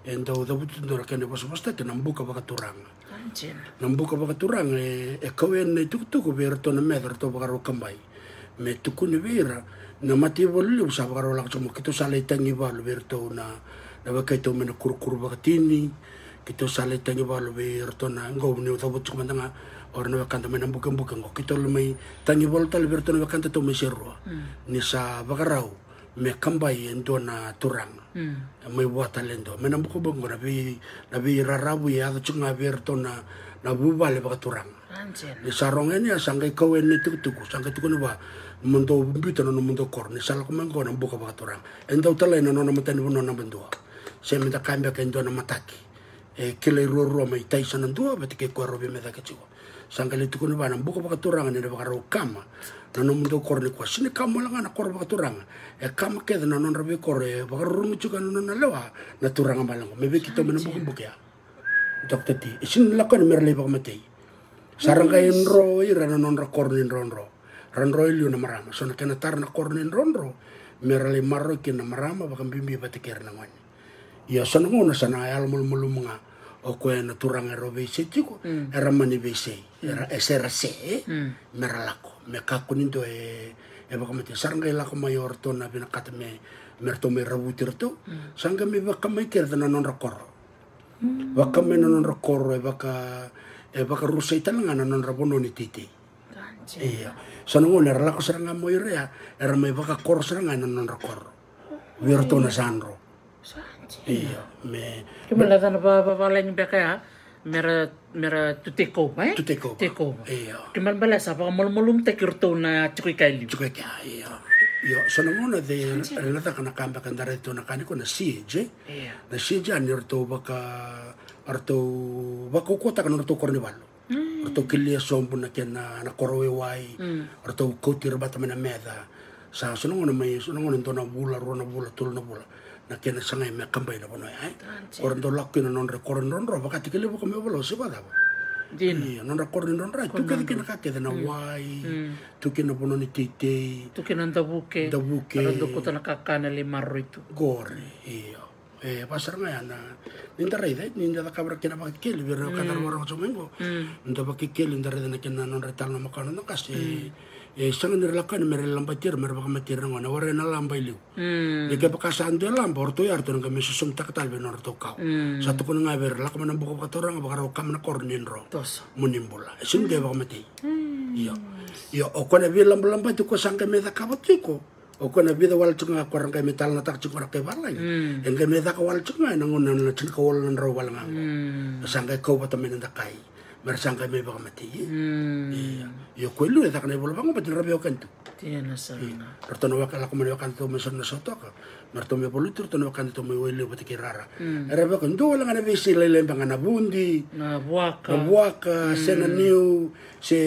E dau cavuti tu dua na kena ivosavosataki na buka vakaturaga. Sa dina. Na buka vakaturaga e, e kau yani na itukutuku vei iratou na meca ratou vakarau kabai. Me tukuni vei ira na mataivalu levu sa vakarau lako tiko mai, keitou sa lai tagi valu vei iratou na, na wekaitou mai na kurukuru vakatini. Keitou sa lai tagi valu vei iratou na, qo niu cavuti tiko mada ga, o ira na wekada mai na bukebuke qo. Keitou lai mai tagi valu tale vei iratou na wekadatou mai Serua. Mm. Ni sa vakarau me kabai e dua na turaga. Mm. Mai vua tale e dua. Mai na bukabuka qo na vei, na veiraravu e yaco tiko ga vei iratou na, na vuvale vakaturaga. Sa dina. Ni sa rogo yani ya, sa qai kau yani na itukutuku, sa qai tukuni vua, mo dou biuta na nomudou koro. Ni sa lako mai qo na buka vakaturaga. E dau talai na nona matanivanua naba dua. Se me da kaya beka e dua na mataki. E kilai ruarua mai Taisa na dua, vata kei koya rau veimecaki tiko. Sa qai lai tukuni vua na buka vakaturaga ni na vakarau kama na nomudou koro nikua. Sega ni kama wale ga na koro vakaturaga. E kama kece na nodra veikoro e vakarurugi tiko na nona lewa na turaga bale qo. Me vei keitou mai na bukabuka ya, Doctor T, e sega ni lako yani me ra lai vakamatei. Sa ra qai dro ira na nodra koro ni drodro. Ra dro e liu na marama. So na kena tara na koro ni drodro me ra lai maroroi kina na marama, vakabibi vata kei ira na gone. Ia so na gauna sa na yalomalumalumu ga o koya na turaga era veisei tiko, mm, era mani veisei, mm, era, e se ra se, e, mm, me ra lako, me kakua ni dua e, e vakamatei. Sa ra qai lako mai o ratou na vinakata me, me ratou mai ravuti ratou, mm, sa qai mai vakamai kece na nodra koro. Mm. Vakamai na nodra koro, e vaka, e vakarusai tale ga na nodra vanua ni teitei. Sa dina. Ia. So na gauna era lako sara ga mai o ira ya, era mai vakakoro sara ga ena nodra koro. Vei iratou na sa dro. Sa dina. Ia, me... Keimami lai cana va, va, vavalagi beka ya, me ra, me ra tu take over, e? Tu take over. Take over. Ia. Keimami bale sa vakamalumalumutaki iratou na tiko i kea e liu. Tiko i kea, ia. Ia, so na gauna de, sa dina, era na caka na ka beka da raica tu na ka nikua na siege, e? Ia. Na siege ni ratou vaka, ratou vakaukauwataka na ratou koro ni valu. Mm. Ratou kelia sobu na kena, na koro waiwai. Mm. Ratou kauti ira vata mai na meca. Sa so na gauna mai, so na gauna dua na vula, rua na vula, tolu na vula, na kena sagai me kabai na vanua ya, e? Sa dina. Ko ra dau lako kina na nodra koro ni drodro, vakatikeli vaka me valo se vakacava. Dina. Ia, nodra koro ni drodro, e tu kece kina ka kece na wai, mm, tu kina vanua ni teitei. Tu kina davuke. Davuke. Ra dau kauta na kakana lai maroroi tu. Qori, ia. E, vaka sara ga ya na, ni da raica, e, ni da cakava ira kina vakakeli, vei ira ka da, mm, vakarorogo tiko mai qo. Mm. Ni da vakakeli, ni da raica na kena nodra italanoa makawa na noda qase. Mm. E, sega ni ra lako yani me ra labati ira, me ra vakamatei ira na gone, warai na laba e liu. Mm. Ia kevaka sa dua e laba, o ratou ya ratou na qai mai sosomitaka tale vei nodratou kawa. Mm. Sa tukuni ga vei ira, lako mai na buka vakaturaga, vakarau kama na koro ni dro. Toso. Mo ni bula. E sega ni dua e vakamatei. Mm. Io. Io, o koya na veilabalabati ko sa qai mai cakava tiko. O koya na vica wale tiko ga ko ra qai mai talanoataka tiko na kai valagi. Mm. E qai mai caka wale tiko ga ena gauna na tinikawalu na drau wale ga qo. Mm. Sa qai kau vata mai na dakai. Me ra sa qai mai vakamatei. Mm. Ia. Io, ko e liu e caka na ivola vaqo, baleta ni ra veiwekani tu. Dina sara. Ia. Ratou na weka, lako mai na wekadatou mai Sota, na Sota toka. Me ratou mai valuti ratou na wekadatou mai Wailevu vata kei Rara. Mm. Era veiwekani, dua wale ga na veisei lailai beka ga na vudi. Na vuaka. Na vuaka, mm, se na niu, se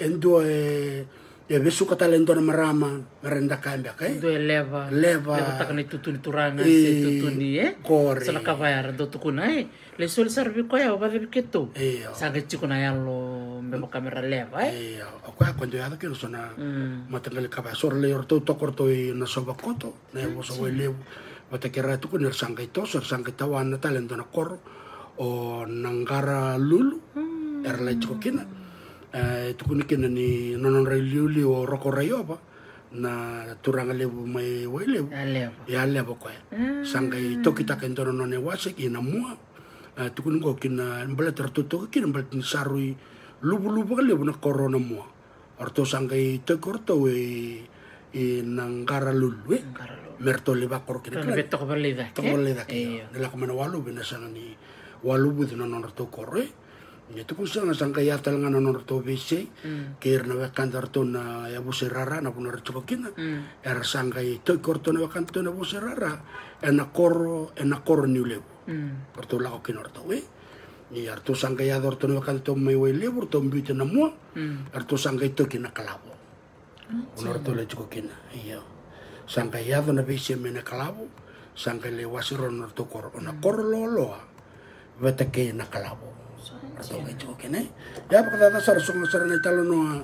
e dua e E vesuka tale e dua na marama, me ra dau kaya beka, e? Dua e leva. Leva. Levataka na itutu ni turaga, e, se itutu ni, e? Qori. So na ka vaya era dau tukuna, e? Lai soli sara vei koya, o vakacavi keitou. Io. Sa qai tiko na yalo me vaka me ra leva, e? Io. O koya ko dau yaco kina so na, mm, mataqali ka vaya. So ra lai o ratou toka o ratou i Nasova Koto. Na yavusa Wailevu. Vata kei ra tukuni era sa qai toso, era sa qai tawana tale e dua na koro o Naqaralulu. Mm. Era lai tiko kina. E tukuni kina ni na nodra iliuliu o Roko Raiova, na turaga levu mai Wailevu. A leva. Ia, a leva o koya. Mm. Sa qai tokitaka e dua na nona iwase ki Namua. E tukuni qo kina baleta ratou toka kina baleta ni sa rui luvuluvu vakalevu na koro o Namua. O ratou sa qai toki o ratou i, i Naqaralulu, e? Naqaralulu. Me ratou lai vakoro kina. Ratou na veitoka vakalei cake. Toka vakalei cake, e? Io. Ni lako mai na waluvu, na sega ni waluvuci na nodratou koro, e? Ni tukuni sara ga sa qai yaco tale ga na nodratou veisei, mm, kei ira na wekada ratou na yavusa i Rara, na vanua era tiko kina. Mm. Era sa qai toki o ratou na wekadatou na yavusa i Rara ena koro, ena koro Niulevu. Mm. O ratou lako kina o ratou, e? Ia, eratou sa qai yaco o ratou na wekadatou mai Wailevu, eratou biuti Namua, mm, eratou sa qai toki Nakalavo. Mm, o na ratou lai tiko kina, io. Sa qai yaco na veisema ena kalavo, sa qai lai wase rau na nodratou koro, o na koro loaloa vata kei na kalavo. Ratou qai tiko kina. Ia vakacaca sara, sogo sara na italanoa,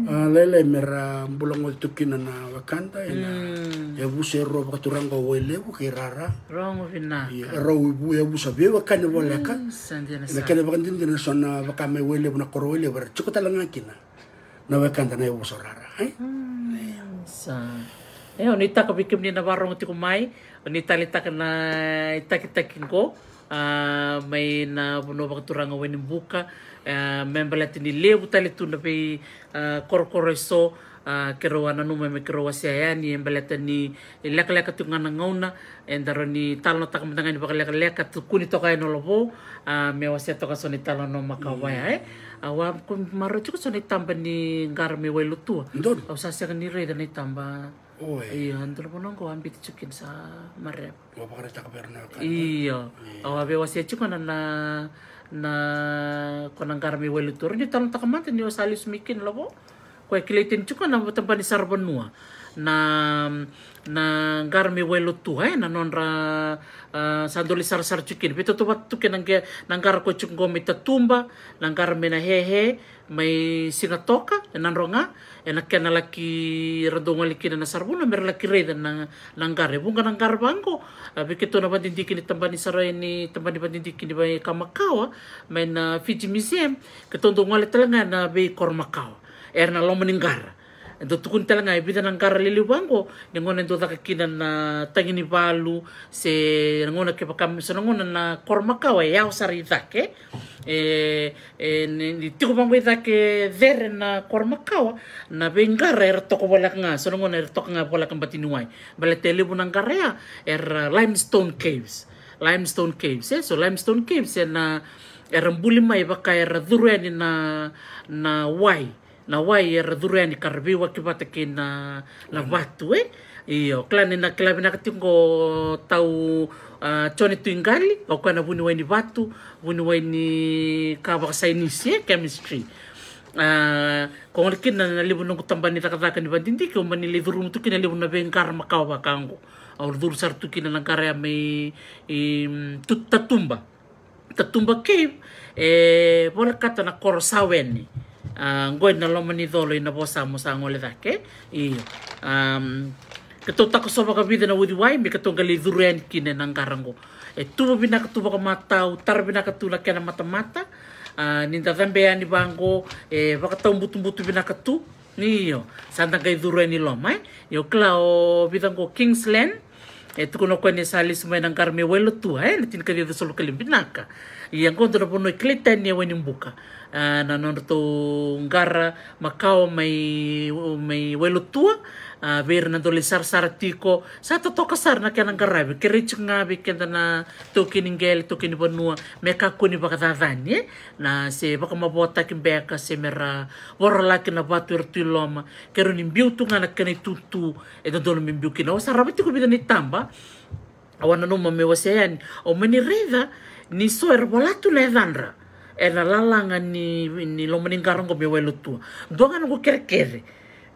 a, lailai me ra bula goci tu kina na wekada ena yavusa e rua vakaturaga o Wailevu kei Rara. Rogo vinaka. Ia, rau ivu yavusa veiwekani voleka. Ena kena vakadinadina, so na vaka mai Wailevu, na koro Wailevu era tiko tale ga kina na wekada na yavusa o Rara, e? Sa. E, o ni taka vei kemuni na varogo tiko mai, o ni talitaka na itakitaki qo, a, mai na vanua vakaturaga Wainibuka, a, me baleta ni levu tale tu na vei, a, korokoro eso, a, keirau a nanuma me keirau wasea yani, e baleta ni lekaleka tiko ga na gauna, e, da rawa ni talanoataka mada ga ni vakalekaleka, tukuni toka yani o Lavo, a, me wasea toka so na italanoa makawa ya, e. Au a marau tiko so na itaba ni qara mai Wailotua. Au sa sega ni raica na itaba. Io, dua na vanua qo a biuti tiko kina, sa mareva. Io. Au a veiwasea tiko na, na, na, ko na qara mai Wailotua. Ni talanoataka mada ni o sa lesu mai kina, Lavo. Ko e kilai tani tiko na tabani saravanua na, na qara mai Wailotua, e, na nodra, a, sa dau lai sarasara tiko kina. Veitautauvata tu kei na qara ko e tiko qo mai Tatuba, na qara mai Nahehe, mai Sigatoka, e Nadroga, ena kena laki ra dau gole kina na saravanua me ra laki raica na, na qara. E vuqa na qara vaqo, a, vei keitou na vadidiki ni tabani sara, ni tabani vadidiki ni veika makawa mai na Fiji Museum, keitou dau gole tale ga na veikoro makawa era na loma ni qara. E dau tukuni tale ga e vica na qara lelevu vaqo, ni gauna e dau caka kina na tagi ni valu, se na gauna kevaka, so na gauna na koro makawa e yawa sara i cake. E, e, ni, ni tiko vaqo i cake cere na koro makawa, na veiqara era toka voleka ga, so na gauna era toka ga voleka bati ni wai. Baleta e levu na qara ya era limestone caves. Limestone caves, e? So limestone caves, e na, era buli mai vaka era curu yani na, na wai. Na wai era curu yani ka ra veiwaki vata kei na, na vatu, e? Io, kila ni na kila vinaka tiko qo tau, a, Jone Tuiqali, o koya na vuniwai ni vatu, vuniwai ni ka vakasainisi, e, chemistry. A, ko gole kina na levu noqu tabani cakacaka ni vadidiki, au mani lai curuma tu kina levu na veiqara makawa vaka qo. Au curu sara tu kina na qara ya mai, i, mm, tu, Tatuba. Tatuba Cave, e volekata na koro Saweni. A, qo ena loma ni colo i Navosamu sa gole cake. Io. Am, keitou takosova ka vica na uciwai me keitou qai lai curu yani kina ena qara qo. E tuva vinaka tu vakamatau, tara vinaka tu na kena matamata. A, ni da cabe yani vaqo, e vakataubutubutu vinaka tu. Io, sa da qai curu yani loma, e. Io, kila o vica qo Kingsland. E tukuna o koya ni sa lesu mai na qara mai Wailotua, e, na tinikaciwa ciwasagavulu ka lima, vinaka. Ia qo dua na vanua e kilai tani e Wainibuka. A, na nodratou qara makawa mai, mai Wailotua. A, vei ira na dau lai sarasara tiko, sa totoka sara na kena qaravi. Kerei tiko ga vei keda na taukei ni qele, taukei ni vanua, me kakua ni vakacacani, e. Na se vakamavoataki beka, se me ra vorolaki na vatu era tu i loma, ke rawa ni biu tu ga na kena itutu e dodonu me biu kina. Au sarava tiko vica na itaba, au a nanuma me wasea yani, au mani raica ni so era vola tu na yacadra ena lalaga ni, ni loma ni qara qo mai Wailotua. Dua ga noqu kerekere,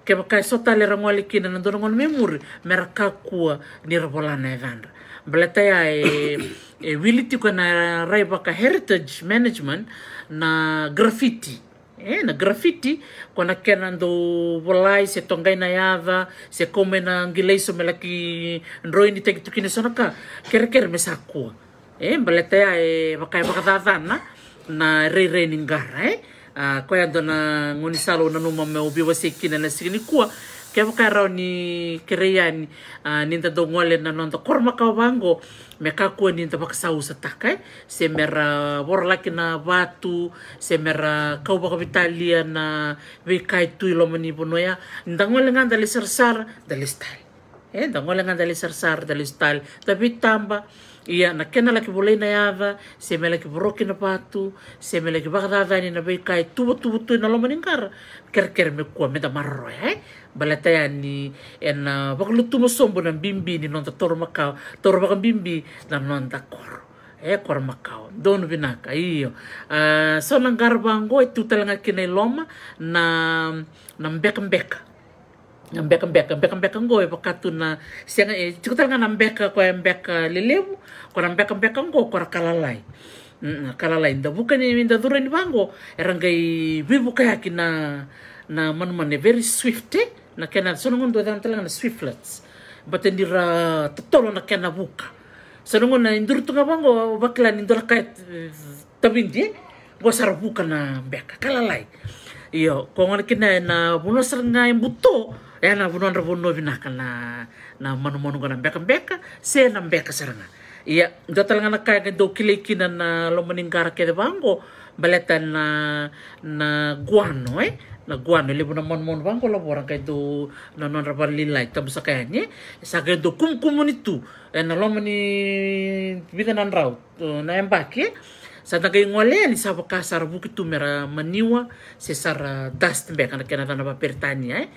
kevaka e so tale era gole kina na dua na gauna mai muri, me ra kakua ni ra vola na yacadra. Baleta ya e, e wili tiko ena rai vaka heritage management na graffiti. E, na graffiti, ko na kena dau volai, se toqai na yaca, se kau mai na qilaiso me laki droinitaki tu kina eso na ka, kerekere me sa kua. E, baleta ya e vaka e vakacacana na rairai ni qara, e. A, koya dua na gaunisala au nanuma meu veiwasei kina na siga nikua. Kevaka e rawa ni kerei yani, a, ni da dau gole na noda koro makawa vaqo, me kakua ni da vakasausataka, e. Se me ra vorolaki na vatu, se me ra kau vakaveitalia na veika e tu i loma ni vanua ya. Ni da gole ga da lai sarasara, da lesu tale. E, da gole ga da lai sarasara, da lesu tale, da veitaba. Ia, na kena laki volai na yaca, se me laki voroki na vatu, se me laki vakacacani na veika e tuvatuva tu ena loma ni qara, kerekere me kua, me da maroroya, e. Baleta yani ena vakalutuma sobu na bibi ni noda taura makawa, taura vakabibi na noda koro. E, koro makawa. Donu vinaka, io. A, so na qara vaqo e tu tale ga kina i loma na, na bekabeka. Na bekabeka, bekabeka qo e vaka tu na, sega, e tiko tale ga na beka ko e beka lelevu, ko na bekabeka qo ko ra ka lalai. Mm, ka lalai. Da vuka ni, da curu yani vaqo, era qai veivukayaki na, na manumanu, e very swift, e? Na kena, so na gauna dau yacana tale ga na swiftlets. Baleta ni ra totolo na kena vuka. So na gauna e duri tu ga vaqo, vakila ni dua na ka e, e, tavidi, e? Qo sa ra vuka na beka, ka lalai. Io, ko gona kina ena vanua sara ga e buto, ena vanua dra vanua vinaka na, na manumanu qo na bekabeka, se na beka sara ga. Ia, dua tale ga na ka e dau kilai kina na loma ni qara kece vaqo, baleta na, na guano, e? Na guano, e levu na manumanu vaqo, lavo ra qai dau, na nodra valilai, tabusaka yani, e? Sa qai dau kumukumuni tu, ena loma ni vica na drau, na yabaki, e? Sa da qai gole yani sa vaka sa ra vuki tu me ra maniwa, se sa ra dust beka na kena yacana vaperitania, e?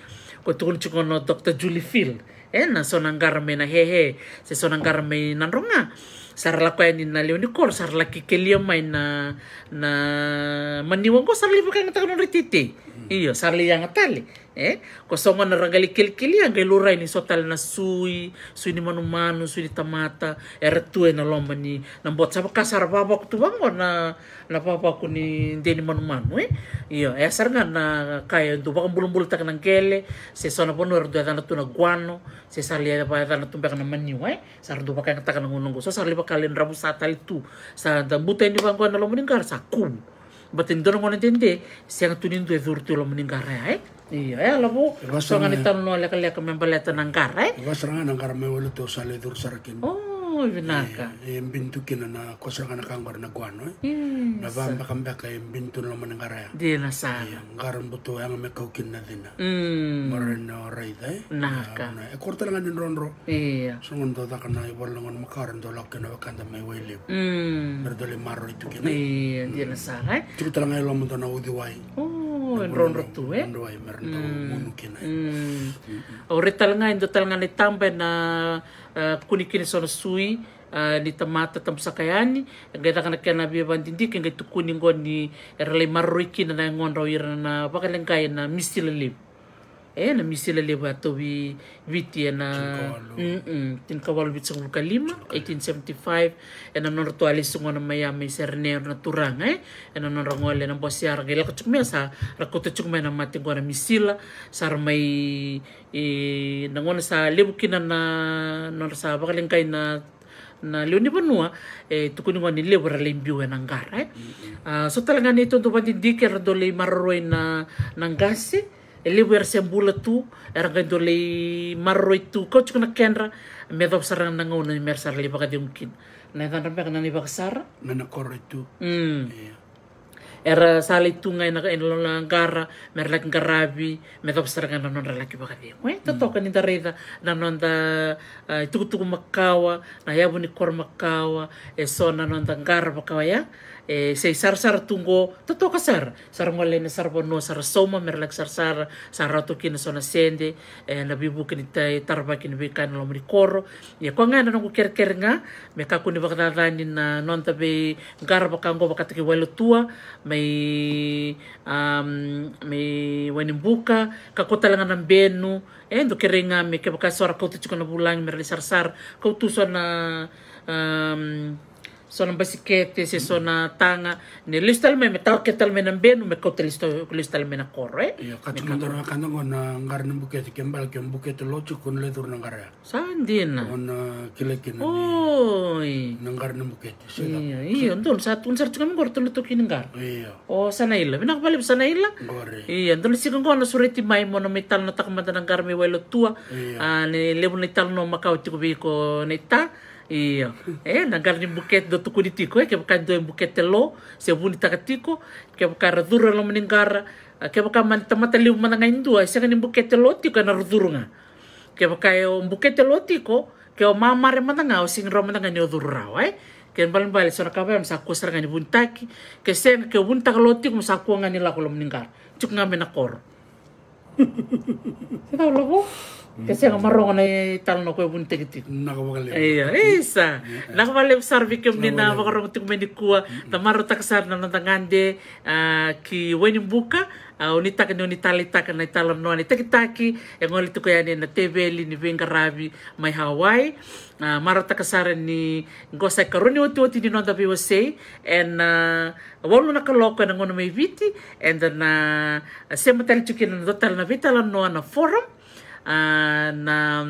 Ko tukuna tiko na Doctor Julie Field. E, na so na qara mai na hehe, se so na qara mai Nadroga. Sa ra lako yani na lewe ni koro, sa ra laki kelia mai na, na maniwa qo, sa ra lai vakayagataka na nodra iteitei. Io, sa ra lai yaga tale. E, ko so gona ra qai lai kelikelia, qai laurai ni so tale na sui, sui ni manumanu, sui ni tamata, era tu ena loma ni, na boto sa vaka sa ra vavaku tu vaqo na, na vavaku ni de ni manumanu, e? Io, e sara ga na ka e dau vakabulabulataka na qele, se so na vanua era dau yacana tu na guano, se sa lai yacana tu beka na maniwa, e? Sa ra dau vakayagataka na gauna qo, so sa ra lai vaka lai dravusa tale tu, sa da buta yani vaqo na loma ni qara sa kuvu. Baleta ni dua na gauna dede, sega tu ni dua e curu tu e loma ni qara ya, e? Io, e lavo, so ga ni talanoa lekaleka me baleta na qara, e? E vaka sara ga na qara mai Wailotua sa lai curu sara kina. O, vinaka. E, e bini tu kina na, ko sara ga na ka qori na guano, e? Na vabekabeka e bini tu na loma ni qara ya. Dina sara. Io, qara buto yaga me kau kina na cina. Mm. Mara na raica, e? Naka. E koro tale ga ni drodro. Io. So gona dau caka na ivola na gauna makawa ra dau lako kina wekada mai Wailevu. Mm. Me ra dau lai maroroi tu kina. Io, dina sara, e? Tiko tale ga e loma dua na uciwai. O, e drodro tu, e? Drodro wai, me ra dau munu kina. Mm. Au rai tale ga, e dua tale ga na itaba ena, e, kune kina so na sui, e, ni tamata tabusaka yani, e qai caka na kena veivakadidike, e qai tukuni qo ni era lai maroroi kina na yagodra o ira na vakaleqai ena misila levu. E, na misila levu a tauvi Viti ena, tinikawalu, mm, tinikawalu vitusagavulu ka lima, eighteen seventy-five, ena nodratou a lesu gona mai ya mai Sereneo na turaga, e, ena nodra gole na bose ya ra qai lako tiko mai ya sa ra kauta tiko mai na mate qo na misila, sa ra mai, e, na gauna sa levu kina na nodra sa vakaleqai na na lewe ni vanua, e tukuni gona ni levu era lai biu ena qara, e. A, so tale ga na itutu vakadidike era dau lai maroroi na, na qase, e levu era se bula tu, era qai dau lai maroroi tu, kau tiko na kedra, me yacova sara ga na gauna me ra sa ra lai vakacegu kina. Na yacadra beka na Naivakasara. Na, na koro e tu. Mm. Io. Era sa lai tu ga ena, ena loma ni qara, me ra laki qaravi, me yacova sara ga na nodra laki vakacegu. E, totoka ni da raica na noda, a, itukutuku makawa, na yavu ni koro makawa, e so na noda qara vakawa ya, e, se sarasara tu qo, totoka sara. Sa ra gole na saravanua, sa ra sauma, me ra laki sarasara, sa ra tu kina so na sede, e, na veivuke ni ta-, taravaki ni veika ena loma ni koro. Ia, koya ga na noqu kerekere ga, me kakua ni vakacacani na noda veiqara vaka qo vakataki Wailotua, mai, am, mai Wainibuka, kakua tale ga na benu, e, dau kerei ga me kevaka so ra kauta tiko na vulagi, me ra lai sarasara, kautu so na, am, so na basikete, se so na taga, ni lesu tale mai, me tawa kece tale mai na benu, me kauta lesu ta-, lesu tale mai na koro, e? Io, ka tiko mai dua na wekada qo na qara ni bukete, ke bale ke bukete lo tiko na lai curu na qara ya. Sa dina. O na kila kina ni. Oi. Na qara ni bukete. Io, io, donu sa tukuna sara tiko mai qo ratou na taukei ni qara. Io. O Sanaila, vinaka vakalevu Sanaila. Qori. Io, donu na siga qo na sureti mai mo na mai talanoataka mada na qara mai Wailotua. Io. A, ni levu na italanoa makawa tiko vei iko naita. Io. E, na qara ni bukete dau tukuni tiko, e, kevaka e dua e bukete lo, se vunitaka tiko, kevaka ra curu e loma ni qara, a, kevaka mani tamata levu mada ga e dua, e sega ni bukete lo tiko, ena ra curu ga. Kevaka e o bukete lo tiko, ke o mamare mada ga, o sega ni rawa mada ga ni o curu rawa, e? Ke balebale so na ka vaya me sa kua sara ga ni vunitaki, ke sega, ke o vunitaka lo tiko me sa kua ga ni lako loma ni qara. Tiko ga mai na koro. Se cau lavo? Ke sega ma rogo na italanoa ko e vunitaki tiko. Naka vakalevu. Io, isa. Naka vakalevu sara vei kemuni na vakarogo tiko mai nikua. Na marautaka sara na noda gade ki Wainibuka. A, o ni taka ni o ni taleitaka na italanoa ni takitaki e gole tiko yani ena teveli ni veiqaravi mai Hawaii. A, marautaka sara ni qo sa ikarua ni otioti ni noda veiwasei ena walu na kaloko ena gauna mai Viti. Eda na sema tale tiko kina na dua tale na veitalanoa na forum. A, na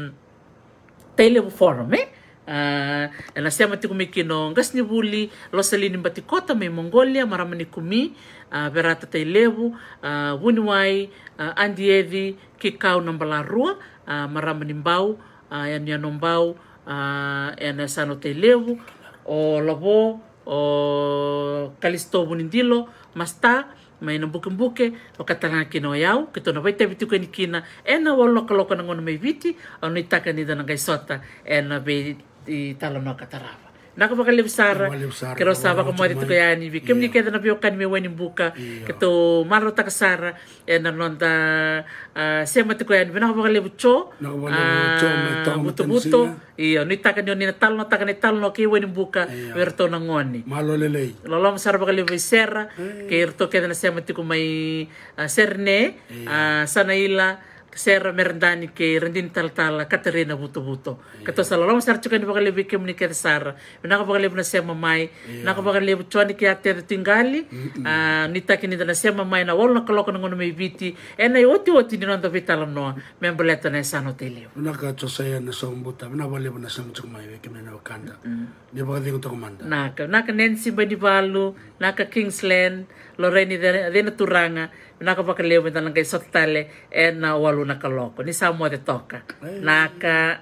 Tailevu Forum, e? A, ena sema tiko mai kina o qasenivuli Losalini Batikota mai Mongolia, marama ni Kumi, a, Verata Tailevu, a, vuniwai, a, Adi Eci Kikau Nabalarua, a, marama ni Bau, a, yanuyanu Bau, a, ena yasana o Tailevu, o Lavo, o Kalisito Vunidilo, Masta, mai Nabukebuke, vaka talega kina o yau, keitou na vakaitavi tiko yani kina ena walu na kaloko na gauna mai Viti. Au nuitaka ni da na qai sota ena veitalanoa ka tarava. Naka vakalevu sara. Naka vakalevu sara. Keirau sa vakamoce tiko yani vei kemuni kece na veiwekani mai Wainibuka. Keitou marautaka sara ena noda, a, sema tiko yani. Vinaka vakalevu Jo. Naka vakalevu Jo, a, mai Toga, Vutovuto. Io, nuitaka ni o ni na talanoataka na italanoa kei Wainibuka vei iratou na gone. Malo lelei. Loloma sara vakalevu vei Sera kei iratou kece na sema tiko mai, a, Serene, a, Sanaila, Sera Meredani kei Radini Talatala Katarina Vutovuto. Keitou sa loloma sara tiko yani vakalevu vei kemuni kece sara. Vinaka vakalevu na sema mai. Naka vakalevu Joni kei Ateca Tuiqali. A, nuitaki ni da na sema mai na walu na kaloko na gauna mai Viti ena iotioti ni noda veitalanoa me baleta na yasana o Tailevu. Vinaka Josaia Nasobuta, vinaka vakalevu na sema tiko mai vei kemuni na wekada. Ni vakacegu toka mada. Naka, naka Nancy Bainivalu, naka Kingsland, Lorraine Cei-, Ceinaturaga, vinaka vakalevu, eda na qai sota tale ena walu na kaloko. Ni sa moce toka. Naka.